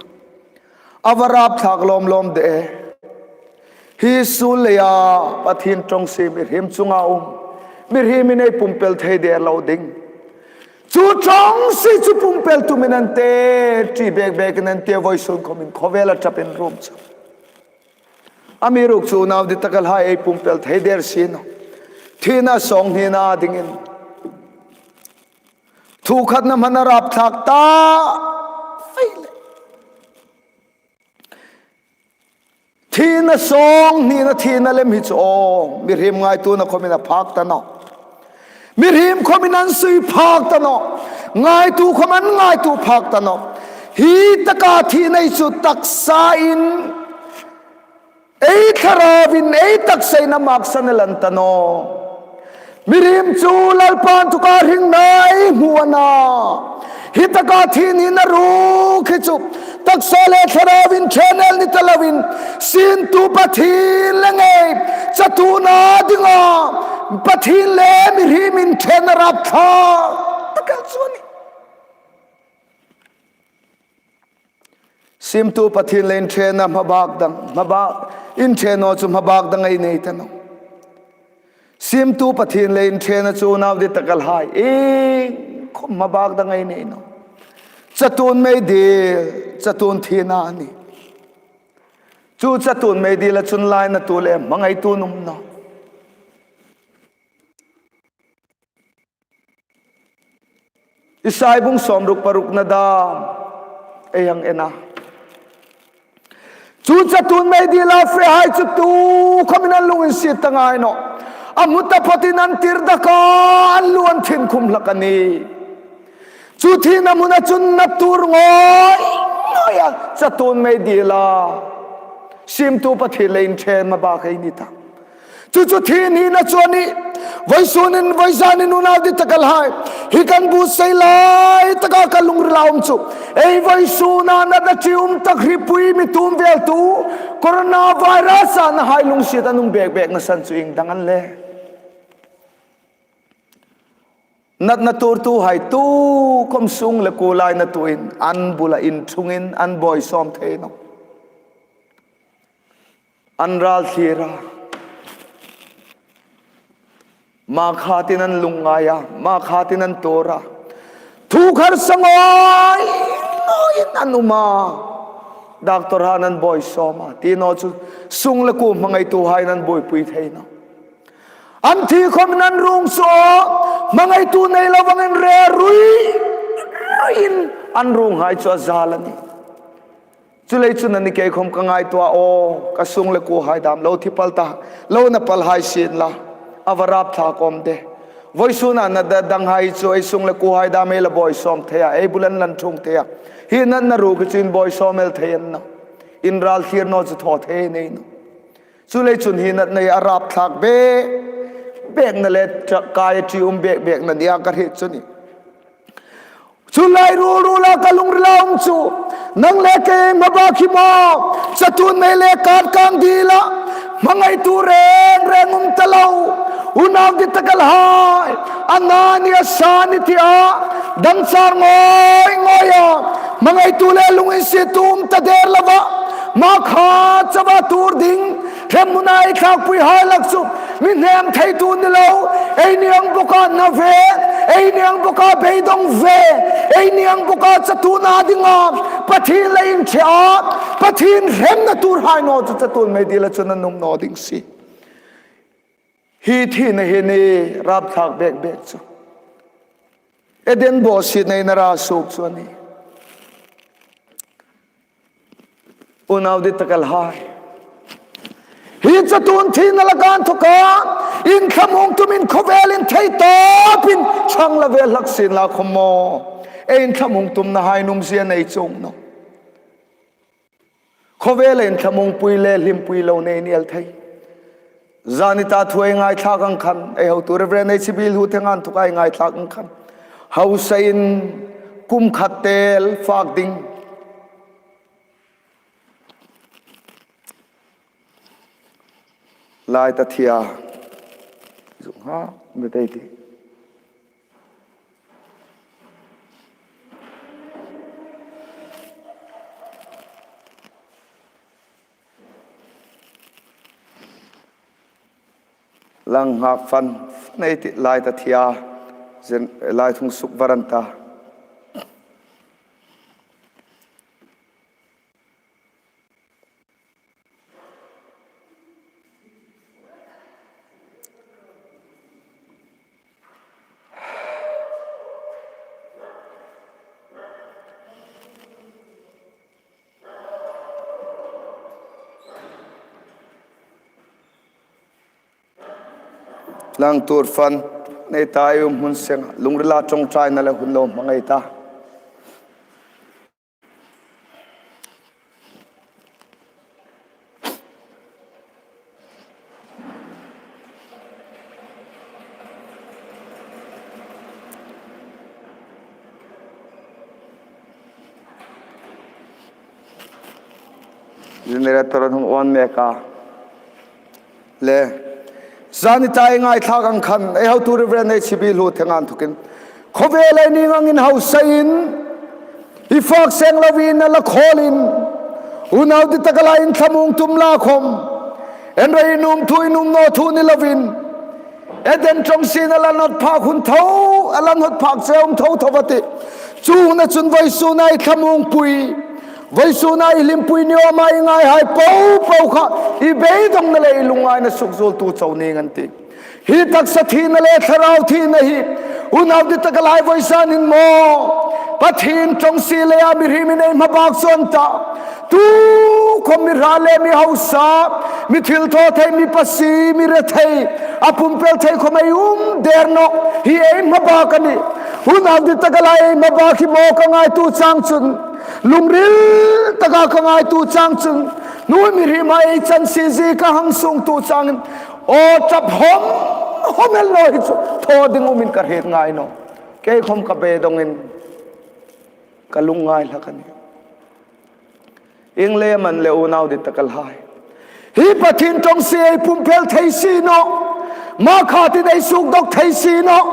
A va rapthlak lawm lawm de. Hi suol leia Pathien ṭawngsie mihriem chunga um, mihriemin ei pumpel thei der lo ding. Chu ṭawngsie chu pumpel tumin an ti, ṭi bek bekin an ti, vawisun khawmin khawvela ṭapin rum chu. Amiruokchu unau dittak el hai, ei pumpel thei der si nawh. Thina sawnghnina dingin thu khatna hmana rapthlak ta fei le. Thina sawnghnina thina lem hi chu aw, mihriem ngaituona khawmin a phak ta nawh. Mihriem khawmin an sui phak ta nawh. Ngaituo khawm an ngaituo phak ta nawh. Hi taka thina hi chu taksain, ei thlarauvin, ei taksain a maksan el a ni ta nawh. Mihriem chu Lalpa inthoka hringna ei hmu a na. Hi taka thi nina ruok hi chu taksa le thlarauin ṭhen el ni ta loin, siemtu Pathien le ngei, chatuona dinga Pathien le mihriemin ṭhenna rapthlak tak el chu a nih. Siemtu Pathien le inṭhenna hmabak dang, hmabak, inṭhen naw chu hmabak dang ei nei ta nawh. Siemtu Pathien le inṭhenna chu unau dittak el hai, iengkhawm hmabak dang ei nei nawh. Chatuon meidil, chatuon thina a nih. Chu chatuon meidila chun lainatu le hmangaitu an um nawh. Isai bung sawmruk parukna dam ei hang en a. Chu chatuon meidila fehai chu tukhawmin an lunginsiet ta ngai nawh. A hmu taphawtin an tir dak a, an lu an thin khum hlak a nih. Chu thina hmuna chun na tuor ngawi ngawi a, chatuon meidila siemtu Pathien le inṭhen hmabak ei ni ta. Chu chu thi nina chu a nih. Vawisunin, vawizanin unau dittak el hai, hi kan buotsai lai taka ka lungrila um chu, ei vawisuna natna ṭium tak hripui mi tum veltu, coronavirus-a nahai lungsiet an um bek bek na san chu ieng dang a ni le. Natna tuortuhai tukhawm sung le kuo laina tuohin an bula inṭhungin an buoi sawm thei naw. An ral thlir a. Makhatin an lungngai a, makhatin an tuor a. Thukhar sa ngoi ngoiin an um a. Doctor-han an buoi sawm a. Ti naw chu sung le kuo hmangaituhaiin an buoipui thei naw. An thi khawmin an ruong chu hmangaitu nei lo vangin rerui ruiin an ruonghai chu a zal a nih. Chuleiin chun a ni kei khawm ka ngaituo a, aw, ka sung le kuohai dam lo thi pal ta, lo na pal hai sien la, a va rapthlak awm de. Vawisuna natna danghai chu ei sung le kuohai dam ei la buoi sawm thei a, ei bula an la inṭhung thei a. Hi natna ruok hi chu inbuoi sawm el thei a ni naw. In ral thlir naw chu thaw thei a ni naw. Chuleiin chun hi natna hi a rapthlak bek bekna le ṭha-, kai a ṭium bek bekna nia ka hriet chu a nih. Chu lai ruol ruola ka lungrila um chu, nang le kei hmabak hi maw, chatuon nei le kât kâng dila, hmangaitu reng reng um ta lo, unau ditaka la hai, a na ni a sa ni tia, dangchar ngoi ngoia, hmangaitu le lunginsietu um ta der lova, makha chauva tuor ding, hremhmuna ei thlakpuihai lak chu, mi hnem theitu ni lo, eini ang boka na ve, eini ang boka beidong ve, eini ang boka chatuona dinga, Pathien la inṭhe a, Pathien hremna tuorhai naw chu chatuon meidila chun an um naw ding si. Hi thina hi a ni rapthlak bek bek chu. Eden bawsietna inah a suok chu a nih. Unau ditaka la hai. Hi chatuon thina laka inthoka, inthlamuong tumin khawvelin thei tawpin chang la ve hlak sien la khawm maw. Ei inthlamuong tumnahai nuom zia nei chuong naw. Khawvela inthlamuongpui le hlimpui lo nei ni el thei. Zani ta thu ei ngaithlak ang khan, ei hotu Reverend H B Hluothenga inthoka ei ngaithlak ang khan, hausain kum khat tel fak ding. Lai ta thia. Zuk ha, mi tei ti. Lang hak fan, nei ti lai ta thia, zen, lai thung suk varan ta. Lang tuor fan, nei ta ei um hmun seng, lungrila ṭawngṭaina le hun lo hmangai ta. Generator hung on mek a. Le, zani ta ei ngaithlak ang khan, ei hotu Reverend H B Hluothenga inthokin. Khawvela ei ning angin hausain, i fak seng lovin a la khawlin, unau ditaka la inthlamuong tum la khawm. Enrawi nuom thu, i nuom naw thu ni lovin. Eden ṭawngsie a la hnawt phak hun tho, a la hnawt phak che um tho tho a tih. Chu huna chun vawisuna i thlamuongpui. Vawisuna i hlimpui ni awma i ngaihai po po kha, i beidongna le i lungngaina sukzuoltu chau ning an tih. Hi taksa thina le thlarau thina hi, unau ditaka la hai vawisun hin maw, Pathien ṭawngsie leia mihriemin ei hmabak chuong ta. Tukhawm mi hrat le mi hausa, mi thilthawthei, mi pasie, mi rethei, a pumpel thei khawm ei um der nawh, hi ei hmabak a nih. Unau ditaka la hai ei hmabak hi maw ka ngaituo chang chun. Lungril taka ka ngaituo chang chun, hnuoi mihriem ei chansie zie ka hang suongtuo changin, aw ṭap hawm hawm el naw hi chu, thaw ding umin ka hriet ngai nawh. Kei khawm ka beidongin, ka lungngai hlak a nih. Ieng leiin am a ni le unau ditaka la hai. Hi Pathien ṭawngsie ei pumpel thei si nawh. Makhatin ei sukdawk thei si nawh.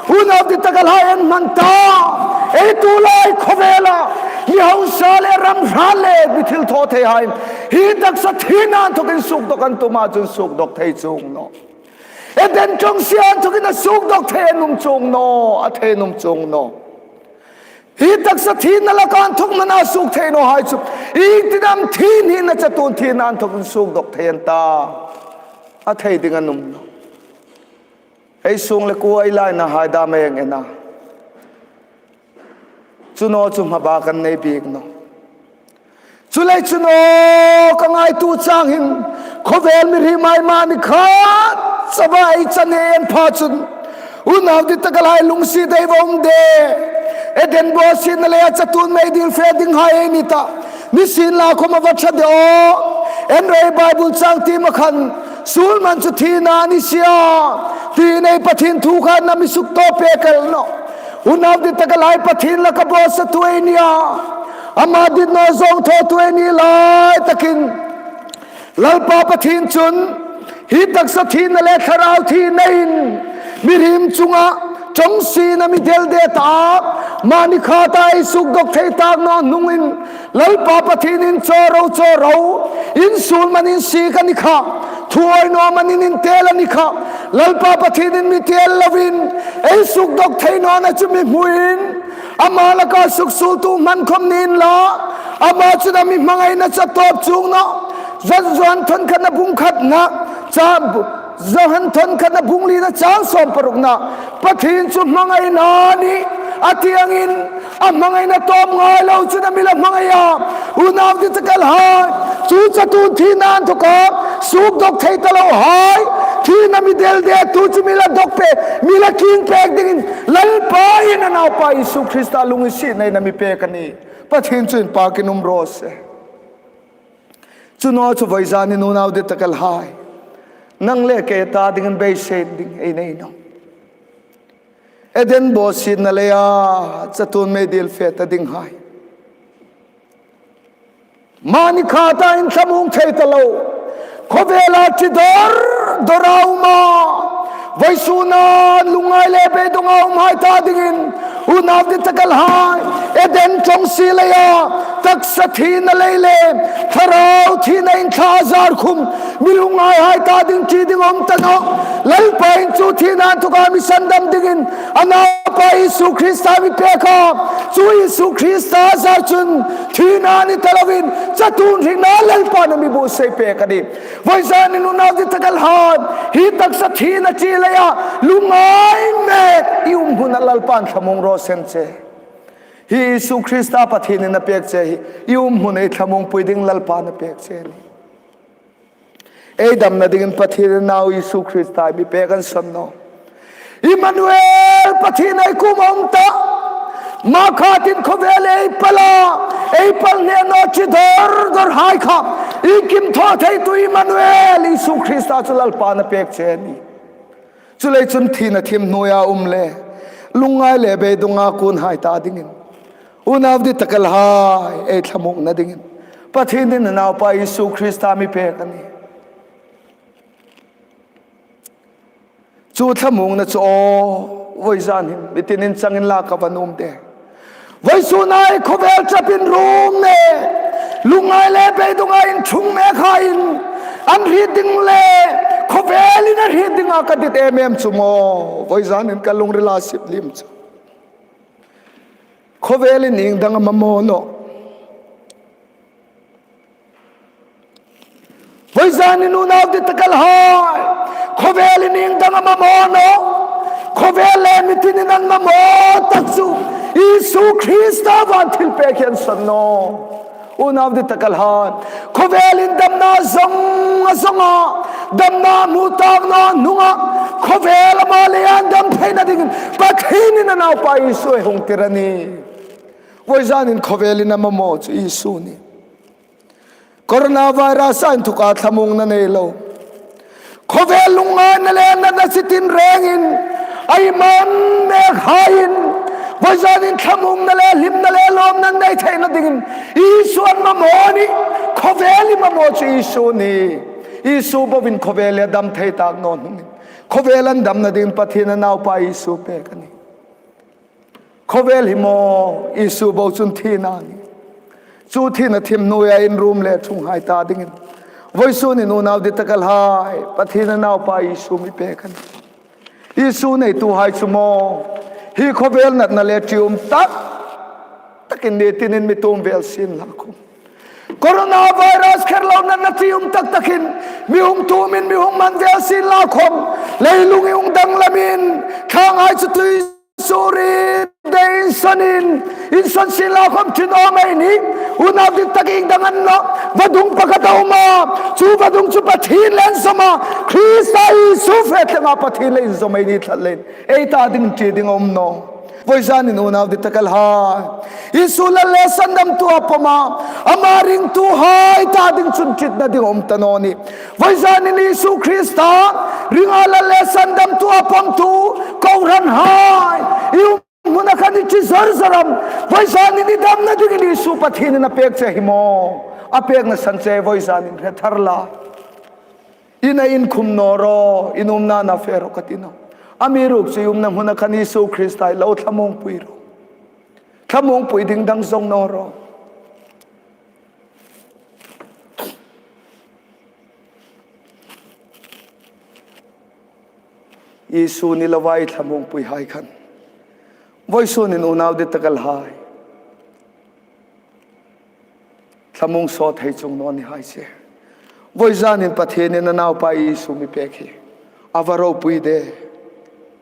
Unau dittakhai, en hmang ta. Ei tulai khawvela mi hausa le ram hran le mi thilthawtheihai hi taksa thina inthokin sukdawk an tum a chun sukdawk thei chuong naw. Eden ṭawngsie inthokin a sukdawk thei an um chuong naw, a thei an um chuong naw. Hi taksa thina laka inthok hmana suk thei nawhai chu iengtin am thi ni na chatuon thina inthokin sukdawk thei an ta? A thei ding an um naw. Ei sung le kuo ei lainahai dam ei en a. Chu naw chu hmabak an nei bik naw. Chuleiin chu naw ka ngaituo chang hin khawvel mihriem ei mani kha chauva ei chang ei en pha chun, unau dittakhai, lungsiet deu um de. Eden bawsietna leia chatuon meidil fe dinghai ei ni ta. Nisienlakhawm a va ṭha de aw. En ro, Bible chang tiem a khan, suol man chu thina a ni si a, tiin ei Pathien thu khan a mi suktawp pek el nawh. Unau dittakhai, Pathien laka bawsatu ei ni a, ama dit naw zawng thawtu ei ni lai takin, Lalpa Pathien chun hi taksa thina le thlarau thinain mihriem chunga ṭawngsie a mi del de ta a, mani kha ta ei sukdawk thei tak naw hnungin, Lalpa Pathienin, "Chaw ro, chaw ro, in suol manin sik a ni kha, thu awi naw manin in tel a ni kha." Lalpa Pathienin mi tel lovin ei sukdawk thei nawna chu mi hmuin, ama laka suksuoltu hman khawm ni inla, ama chun a mi hmangaina chu a tawp chuong nawh. Johan thawn khatna bung khatna, cha-, Johan thawn khatna bung lina chang sawm parukna, Pathien chu hmangaina a nih a ti angin, a hmangaina tawp ngai lo chun a mi la hmangai a. Unau dittakhai, chu chatuon thina inthoka sukdawk thei ta lohai, thina mi del detu chu mi la dawk pek, mi la kîng pek dingin Lalpa'n a naupa Isu Krista lunginsietnain a mi pek a nih. Pathien chu inpakin um raw se. Chu naw chu vawizanin unau dittakhai, nang le kei ta dingin beisei ding ei nei nawh. Eden bawsietna leia chatuon meidil fe ta dinghai, mani kha ta inthlamuong thei ta lo, khawvela ṭi dawr dawr a um a, vawisuna lungngai le beidonga umhai ta dingin, unau dittakhai, Eden ṭawngsie leia taksa thina lei le thlarau thina inthlazar khum mi lungngaihaia ta ding ṭi ding a um ta nawh. Lalpa'n chu thina inthoka mi sandam dingin a naupa Isu Krista mi pek a. Chu Isu Krista zar chun thina ni ta lovin chatuon hringna Lalpa'n a mi buotsai pek a nih. Vawizanin unau dittakhai, hi taksa thina ṭi leia lungngai mek i um hmuna Lalpa'n thlamuong raw se che. Hi Isu Krista Pathienin a pek che hi, i um hmuna ei thlamuongpui ding Lalpa'n a pek che a nih. Ei damna dingin Pathien nau Isu Krista mi pek an san nawh. Immanuel, Pathien ei kuoma um ta. Ama khatin khawvel ei pal a, ei pal hne naw ṭi dawr dawrhai kha iengkim thaw theitu Immanuel, Isu Krista chu Lalpa'n a pek che a nih. Chuleiin chun thina thim hnuoia um le lungngai le beidonga kunhai ta dingin, unau dittakhai, ei thlamuongna dingin Pathienin a naupa Isu Krista mi pek a nih. Chu thlamuongna chu aw, vawizan hin mi tinin changin la ka va nuom de. Vawisuna ei khawvel ṭapin ruom mek, lungngai le beidonga inṭhung mekhaiin an hriet ding le khawvelin a hriet dinga ka dit em em chu maw, vawizanin ka lungrila sip liem chu. Khawvelin ieng dang am a mamaw nawh. Vawizanin unau dittakhai, khawvelin ieng dang am a mamaw nawh. Khawvel le mi tinin an mamaw tak chu Isu Krista van thilpek hi an san nawh. Unau dittakhai, khawvelin damna zong a zong a, damna hmu tak naw hnunga, khawvel ama leia an dam theina dingin Pathienin a naupa Isu ei hung tir a nih. Vawizanin khawvelin a mamaw chu Isu a nih. Coronavirus-a inthoka thlamuongna nei lo, khawvel lungngaina le natna chi tinrengin ei man mekhaiin, vawizanin thlamuongna le hlimna le lawmna nei theina dingin Isu an mamaw a nih. Khawvel i mamaw chu Isu a nih. Isu bovin khawvel i dam thei tak naw hnungin, Khawvel an damna dingin Pathien a naupa Isu pek a nih. Khawvel hi maw Isu bo chun thina a nih. Chu thina thim hnuoia inrum le ṭhunghai ta dingin vawisun hin unau dittak el hai, Pathien a naupa Isu mi pek a nih. Isu neituhai chu maw hi khawvel natna le ṭium tak takin ni tinin mi tum vel sienla khom, coronavirus kher lo natna ṭium tak takin mi hung tumin mi hung man vel sienla khom, leilung hi hung danglamin, thlanghai chu tui surin, dei insanin, insan sienla khom ṭhin awm ei nih. Unau dittak ieng dang a ni naw, vadung pakhat a um a, chu vadung chu Pathien le inzawm a, Krista Isu fe tlanga Pathien le inzawm ei ni tlat leiin ei ta ding ṭi ding a um naw. Vawizanin unau dittak el hai, Isu lal le sandamtu a pawm a, ama ringtuhai ta ding chun ṭitna ding a um ta naw nih. Vawizanin Isu Krista ringa lal le sandamtu a pawmtu kohranhai, i um hmuna khan i ṭi zor zor am? Vawizanin i damna dingin Isu Pathienin a pek che hi maw, a pekna san che vawizanin hre thar la. Ina inkhum naw ro, in umna na fe ro ka ti naw. Amiruokchu i umna hmuna khan Isu Krista i lo thlamuongpui ro. Thlamuongpui ding dang zawng naw ro. Isu ni loa i thlamuongpuihai khan vawisunin unau dittak el hai, thlamuong sawt thei chuong naw ni hai se. Vawizanin Pathienin a naupa Isu mi pek hi a va ropui de,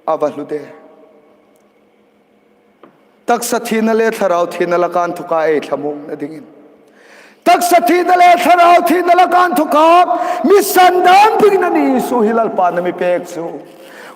a va hlu de. Taksa thina le thlarau thina laka inthoka ei thlamuongna dingin, taksa thina le thlarau thina laka inthoka mi sandam dingin a ni Isu hi Lalpan a mi pek chu.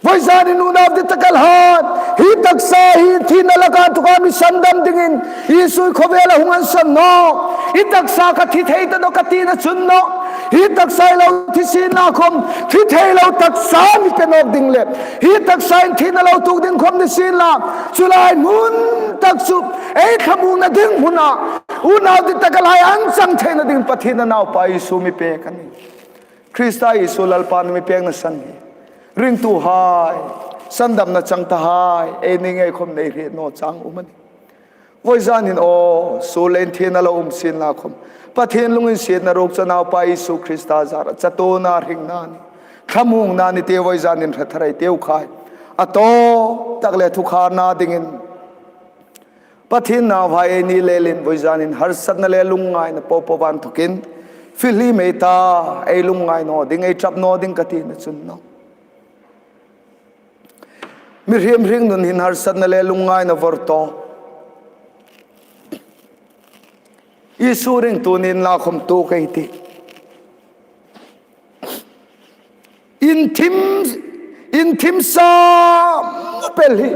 Vawizanin unau dittak el hai, hi taksa hi thina laka inthoka mi sandam dingin Isu hi khawvela hung insan naw. I taksa kha thi thei ta naw ka tina chun naw. Hi taksa i lo thi sienla khom, thi thei lo taksa mi pe nawk ding le hi taksain thina lo tuok ding khom ni sienla, chu lai hmun tak chu ei thlamuongna ding hmuna unau dittak el hai an chang theina dingin Pathien a naupa Isu mi pek a nih. Krista Isu Lalpan mi pekna san hi ringtuhai, sandamna chang tahai ei ni ngei khom nei hriet naw chang um a nih. Vawizanin aw, suol le inthina lo um sienla khom, Pathien lunginsietna ruok chu a naupa Isu Krista zara chatuona, hringna a nih, thlamuongna a nih ti vawizanin hre thar ei tiu khai. A tawp tak le thukharna dingin Pathien nauhai ei ni lelin vawizanin harsatna le lungngaina po po a inthokin fihlim ei ta, ei lungngai naw ding, ei ṭap naw ding ka tina chun naw. Mihriem hringnun hin harsatna le lungngaina vawrtawp. Isu ringtu ni inla khom tuok ei tih. Inthim, inthim sa pel hi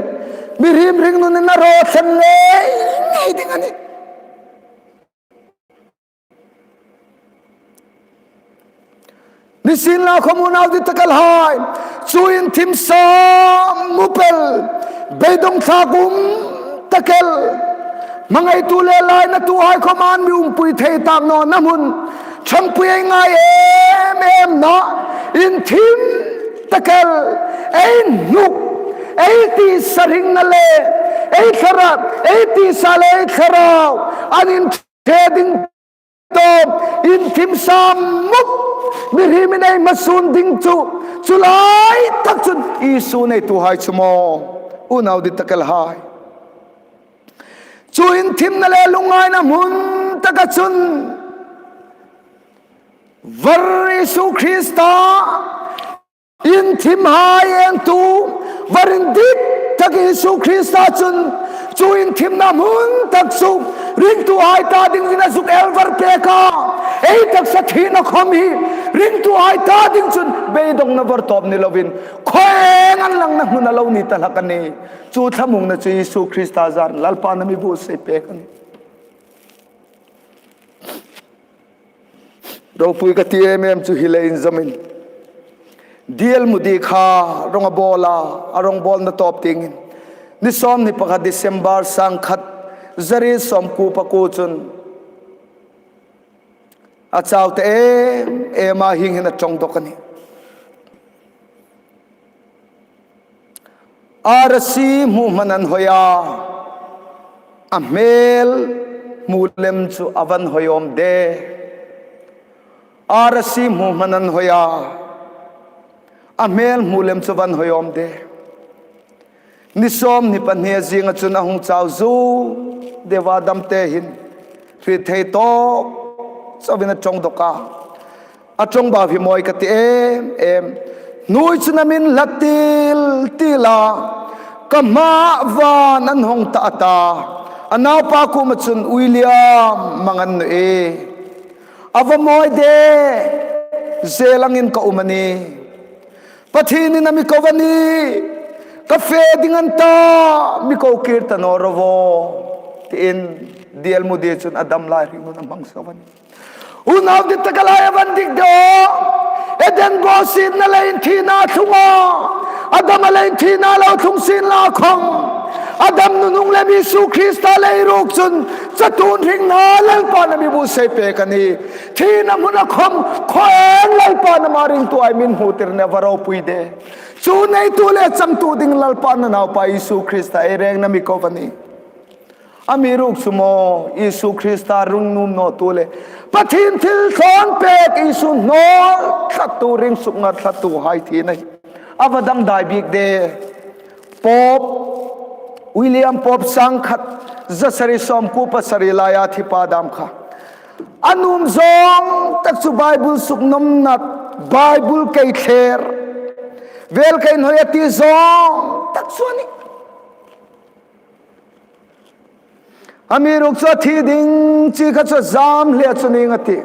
mihriem hringnun hin a raw thlen ngei ngei ding a nih. Ni sienla khom unau dittak el hai, chu inthim sa pel, beidong thlak um tak el, hmangaitu le lainatuhai khom an mi umpui thei tak nawna hmun, ṭhangpui ei ngai em em naw, inthim tak el, ei hnuk, ei tisa hringna le ei thlarau, ei tisa le ei thlarau an in the ding tawp, inthim sa mup mihriemin ei hmasuon ding chu, chu lai tak chun Isu neituhai chu maw, unau dittak el hai, chu inthimna le lungngaina hmun taka chun var Isu Krista, inthimhai engtu, var indit tak Isu Krista chun chu inthimna hmun tak chu ringtuhai ta dingin a zuk el var pek a. Ei taksa thina khom hi ringtuhai ta ding chun beidongna vawrtawp ni loin khawieng an langna hmun a lo ni ta hlak a nih. Chu thlamuongna chu Isu Krista zarin Lalpan a mi buotsai pek a nih. Ropui ka ti em em chu hi le inzawmin, Diel Moody kha rawng a bawl a, a rawng bawlna tawp tiengin ni sawmhni pakhat December sangkhat zariet sawmkuo pakuo chun a chau ta em em a, hieng hin a ṭawng dawk a nih. Arasi hmu hman an hoi a, a hmel hmu lem chu a van hoi awm de. Arasi hmu hman an hoi a, a hmel hmu lem chu van hoi awm de. Ni sawm ni pahni zinga chun a hung chau zu deu a, damte hin hriet thei tawk chauin a ṭawng dawk a. A ṭawngbau hi mawi ka ti em em. Hnuoi chun a min hlat til til a, ka hmaa van an hawng ta a ta. A naupa kuoma chun, William, mang an naw e. A va mawi de, zel angin ka um a nih. Pathienin a mi ko a nih. Ka fe ding an ta, mi ko kir ta naw ro aw, tiin Dale Moody chun a dam lai hringnun a hmang zo a nih. Unau dit tak a lai a van dik de aw. Eden bawsietna leiin thina a thlung a. Adam a leiin thina lo thlung sien la khawm, Adam nunung lem Isu Krista leiruk chun chatuon hringna Lalpan a mi buotsai pek a nih. Thina hmuna khawm khaw en Lalpan ama ringtu ei mi hmutir nia, va ropui de. Chu neitu le changtu ding Lalpan a naupa Isu Krista ei rengna mi ko a nih. Amiruokchu maw, Isu Krista ring nuom nawtu le Pathien thilthlawn pek Isu hnawl thlatu, ring sukngar thlatuhai thina hi a va dangdai bik de. Pope William Pope sangkhat zasari sawmkuo pasari laia thi pa dam kha, a nuom zawng tak chu Bible suknawmna, Bible kei thler, vel kei inhoi a ti zawng tak chu a nih. Amiruokchu a thi ding chi kha chu a zam hle chu ning a tih.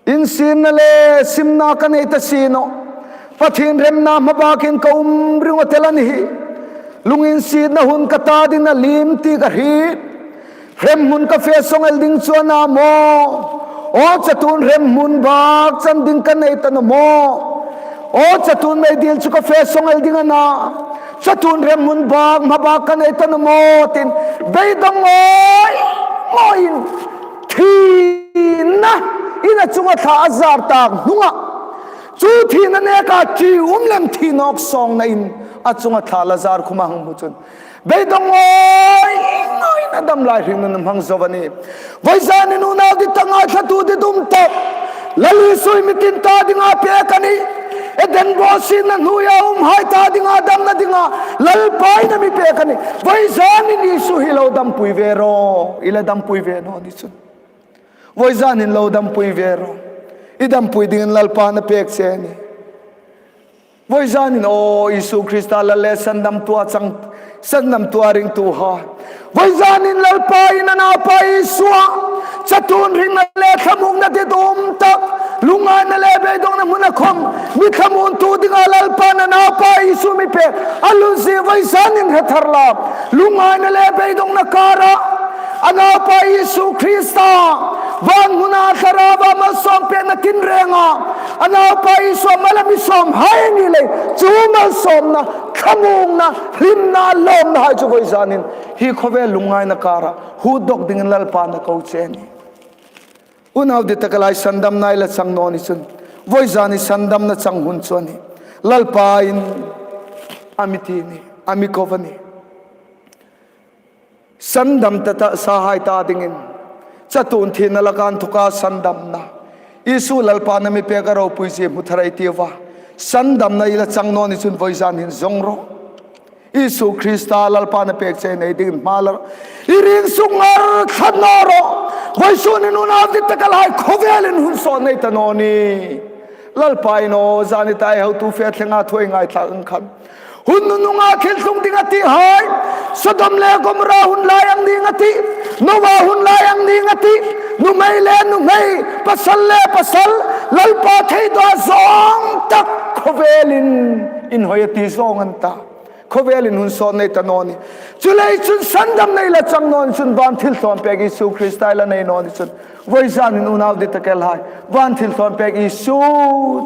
Insirna le simna ka nei ta si naw. Pathien remna hmabakin ka um ring a tel a ni hi. Lunginsietna hun ka ta dingin a lim ti ka hriet. Hremhmun ka fe sawng el ding chu a na maw? Aw chatuon hremhmun bak chan ding ka nei ta naw maw? Aw chatuon meidil chu ka fe sawng el ding a na. Chatuon hremhmun bak hmabak ka nei ta naw maw? Tiin beidawng ngawi ngawiin thina in a chunga thla a zar tak hnunga, chu thina neka ṭium lem thi nawk sawngna in a chunga thla la zar khum a hang hmu chun, beidawng ngawi ngawiin a dam lai hringnun a hmang zo a nih. Voizanin unau dit tak, ngaithlatu dit um tak, Lal Isu hi mi tin ta dinga pek a nih. Eden bawsietna hnuoia umhai ta dinga damna dinga Lalpa'n a mi pek a nih. Voizanin Isu hi lo dampui ve ro, i la dampui ve naw ni chun. Voizanin lo dampui ve ro. I dampui dingin Lalpa'n a pek che a nih. Voizanin aw Isu Krista Lal le sandamtua chang, sandamtua ringtuhai, voizanin Lalpa'n a naupa Isua chatuon hringna le thlamuongna dit um tak, lungngaina le beidawngna hmuna khawm mi thlamuongtu dinga Lalpa'n a naupa Isu mi pek a, lunginsiet voizanin hre thar la. Lungngaina le beidawngna kara a naupa Isu Krista van hmuna thlarauva malsawm pekna tinrenga a naupa Isu mal a mi sawmhai ni lei, chu malsawmna, thlamuongna, hlimna, lawmnahai chu voizanin hi khawvel lungngaina kara hut dawk dingin Lalpa'n a ko che a nih. Unau dit tak, a lai sandamna i la chang naw ni chun, voizanin sandamna chang hun chu a nih. Lalpa'n a mi ti a nih, a mi ko a nih. Sandam ta ta sahai ta dingin chatuon thina laka inthoka sandamna, Isu Lalpa'n a mi pek a ropuizie hmu thar ei tiu a. Sandamna i la chang naw ni chun voizanin zawng ro. Isu Krista Lalpa'n a pek che nei dingin hma la ro. I ring sukngar thla naw ro. Voizunin unau dit tak, a lai khawvelin hun sawt nei ta naw ni. Lalpa'n aw, zani ta ei hotu fe thlenga thu ei ngaithlak ang khan, hun nununga thil tlung ding a tihai, Sodom le Gomorrah hun lai ang ding a tih, Noah hun lai ang ding a tih, nuhmei le nuhmei, pasal le pasal, Lalpa theidaw zawng tak khawvelin inhoi a ti zawng an ta. Khawvelin hun sawt nei ta naw ni. Chuleiin chun sandamna i la chang naw ni chun, van thilthlawn pek Isu Krista i la nei naw ni chun, voizanin unau dit tak, a lai, van thilthlawn pek Isu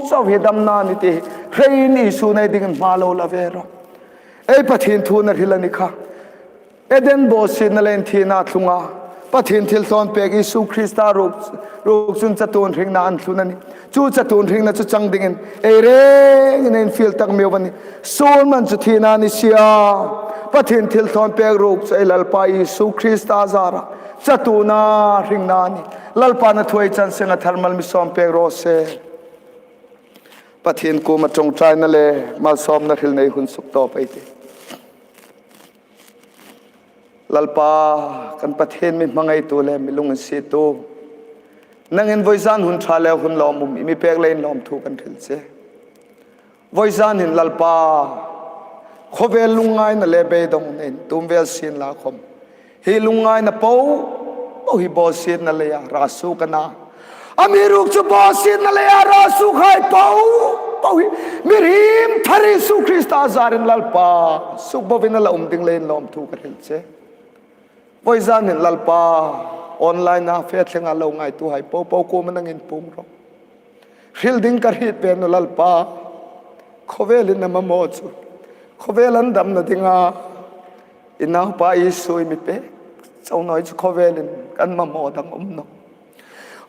chau hi damna ni ti hre in Isu nei dingin hma lo la ve ro. Ei Pathien thu a hril a ni kha. Eden bawsietna leiin thina a thlung a, Pathien thilthlawn pek Isu Krista ruok, ruok chun chatuon hringna an tlun a nih. Chu chatuon hringna chu chang dingin ei rengin infiel tak meu a nih. Suol man chu thina ni si a, Pathien thilthlawn pek ruok chu ei Lalpa Isu Krista zara chatuona hringna a nih. Lalpan a thu ei chan seng a thar mal mi sawm pek raw se. Pathien kuoma ṭawngṭaina le malsawmna hril nei hun suk tawp ei tih. Lalpa, kan Pathien mi hmangaitu le mi lunginsietu, nangin vawizan hun ṭha le hun lawmum i mi pek leiin lawmthu kan hril che. Vawizan hin Lalpa, khawvel lungngaina le beidawng nei tum vel sien la khom, hi lungngaina po po hi bawsietna leia ra suok a na. Amiruokchu bawsietna leia ra suokhai po po hi mihriem thar Isu Krista zarin Lalpa, suk bovin a la um ding leiin lawmthu ka hril che. Vawizan hin Lalpa, online-a fe thlenga lo ngaituhai po po kuoma nangin puong rawh. Hril ding ka hriet ve nawh Lalpa. Khawvelin a mamaw chu, khawvel an damna dinga i naupa Isu i mi pek chau naw chu khawvelin kan mamaw dang um nawh.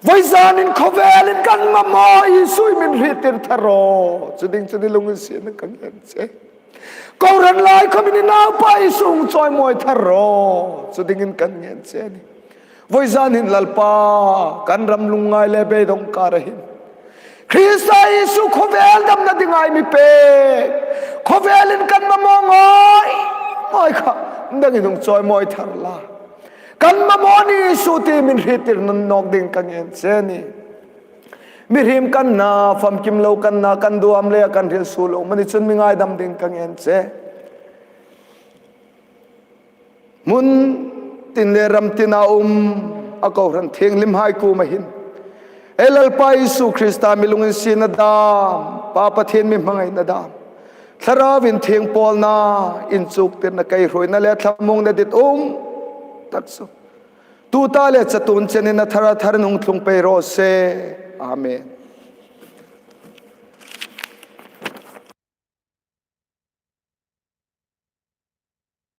Vawizanin khawvelin kan mamaw Isu i min hriettir thar rawh. Chu ding chu i lunginsietna ka ngen che. Kohran lai khomin i naupa Isu hung chawimawi thar rawh. Chu dingin kan ngen che a nih. Vawizan hin Lalpa, kan ram lungngai le beidawng kara hin Krista Isu khawvel damna dinga i mi pek. Khawvelin kan mamaw ngaingai kha, nangin hung chawimawi thar la. Kan mamaw ni Isu ti min hriettir nawk ding ka ngen che a nih. Mihriem kan na, famkim lo kan na, kan duham leia kan hril suo lo, mani chun mi ngaidam ding ka ngen che. Hmun tin le ram tina um a kohran thienghlimhai kuoma hin ei Lalpa Isu Krista mi lunginsietna dam, Pa Pathien mi hmangaina dam, Thlarau inthiengpawlna, inchuktirna, kaihruoina le thlamuongna ditum tak chu tuta le chatuon chenin a thara tharin hung tlung pei raw se. Amen.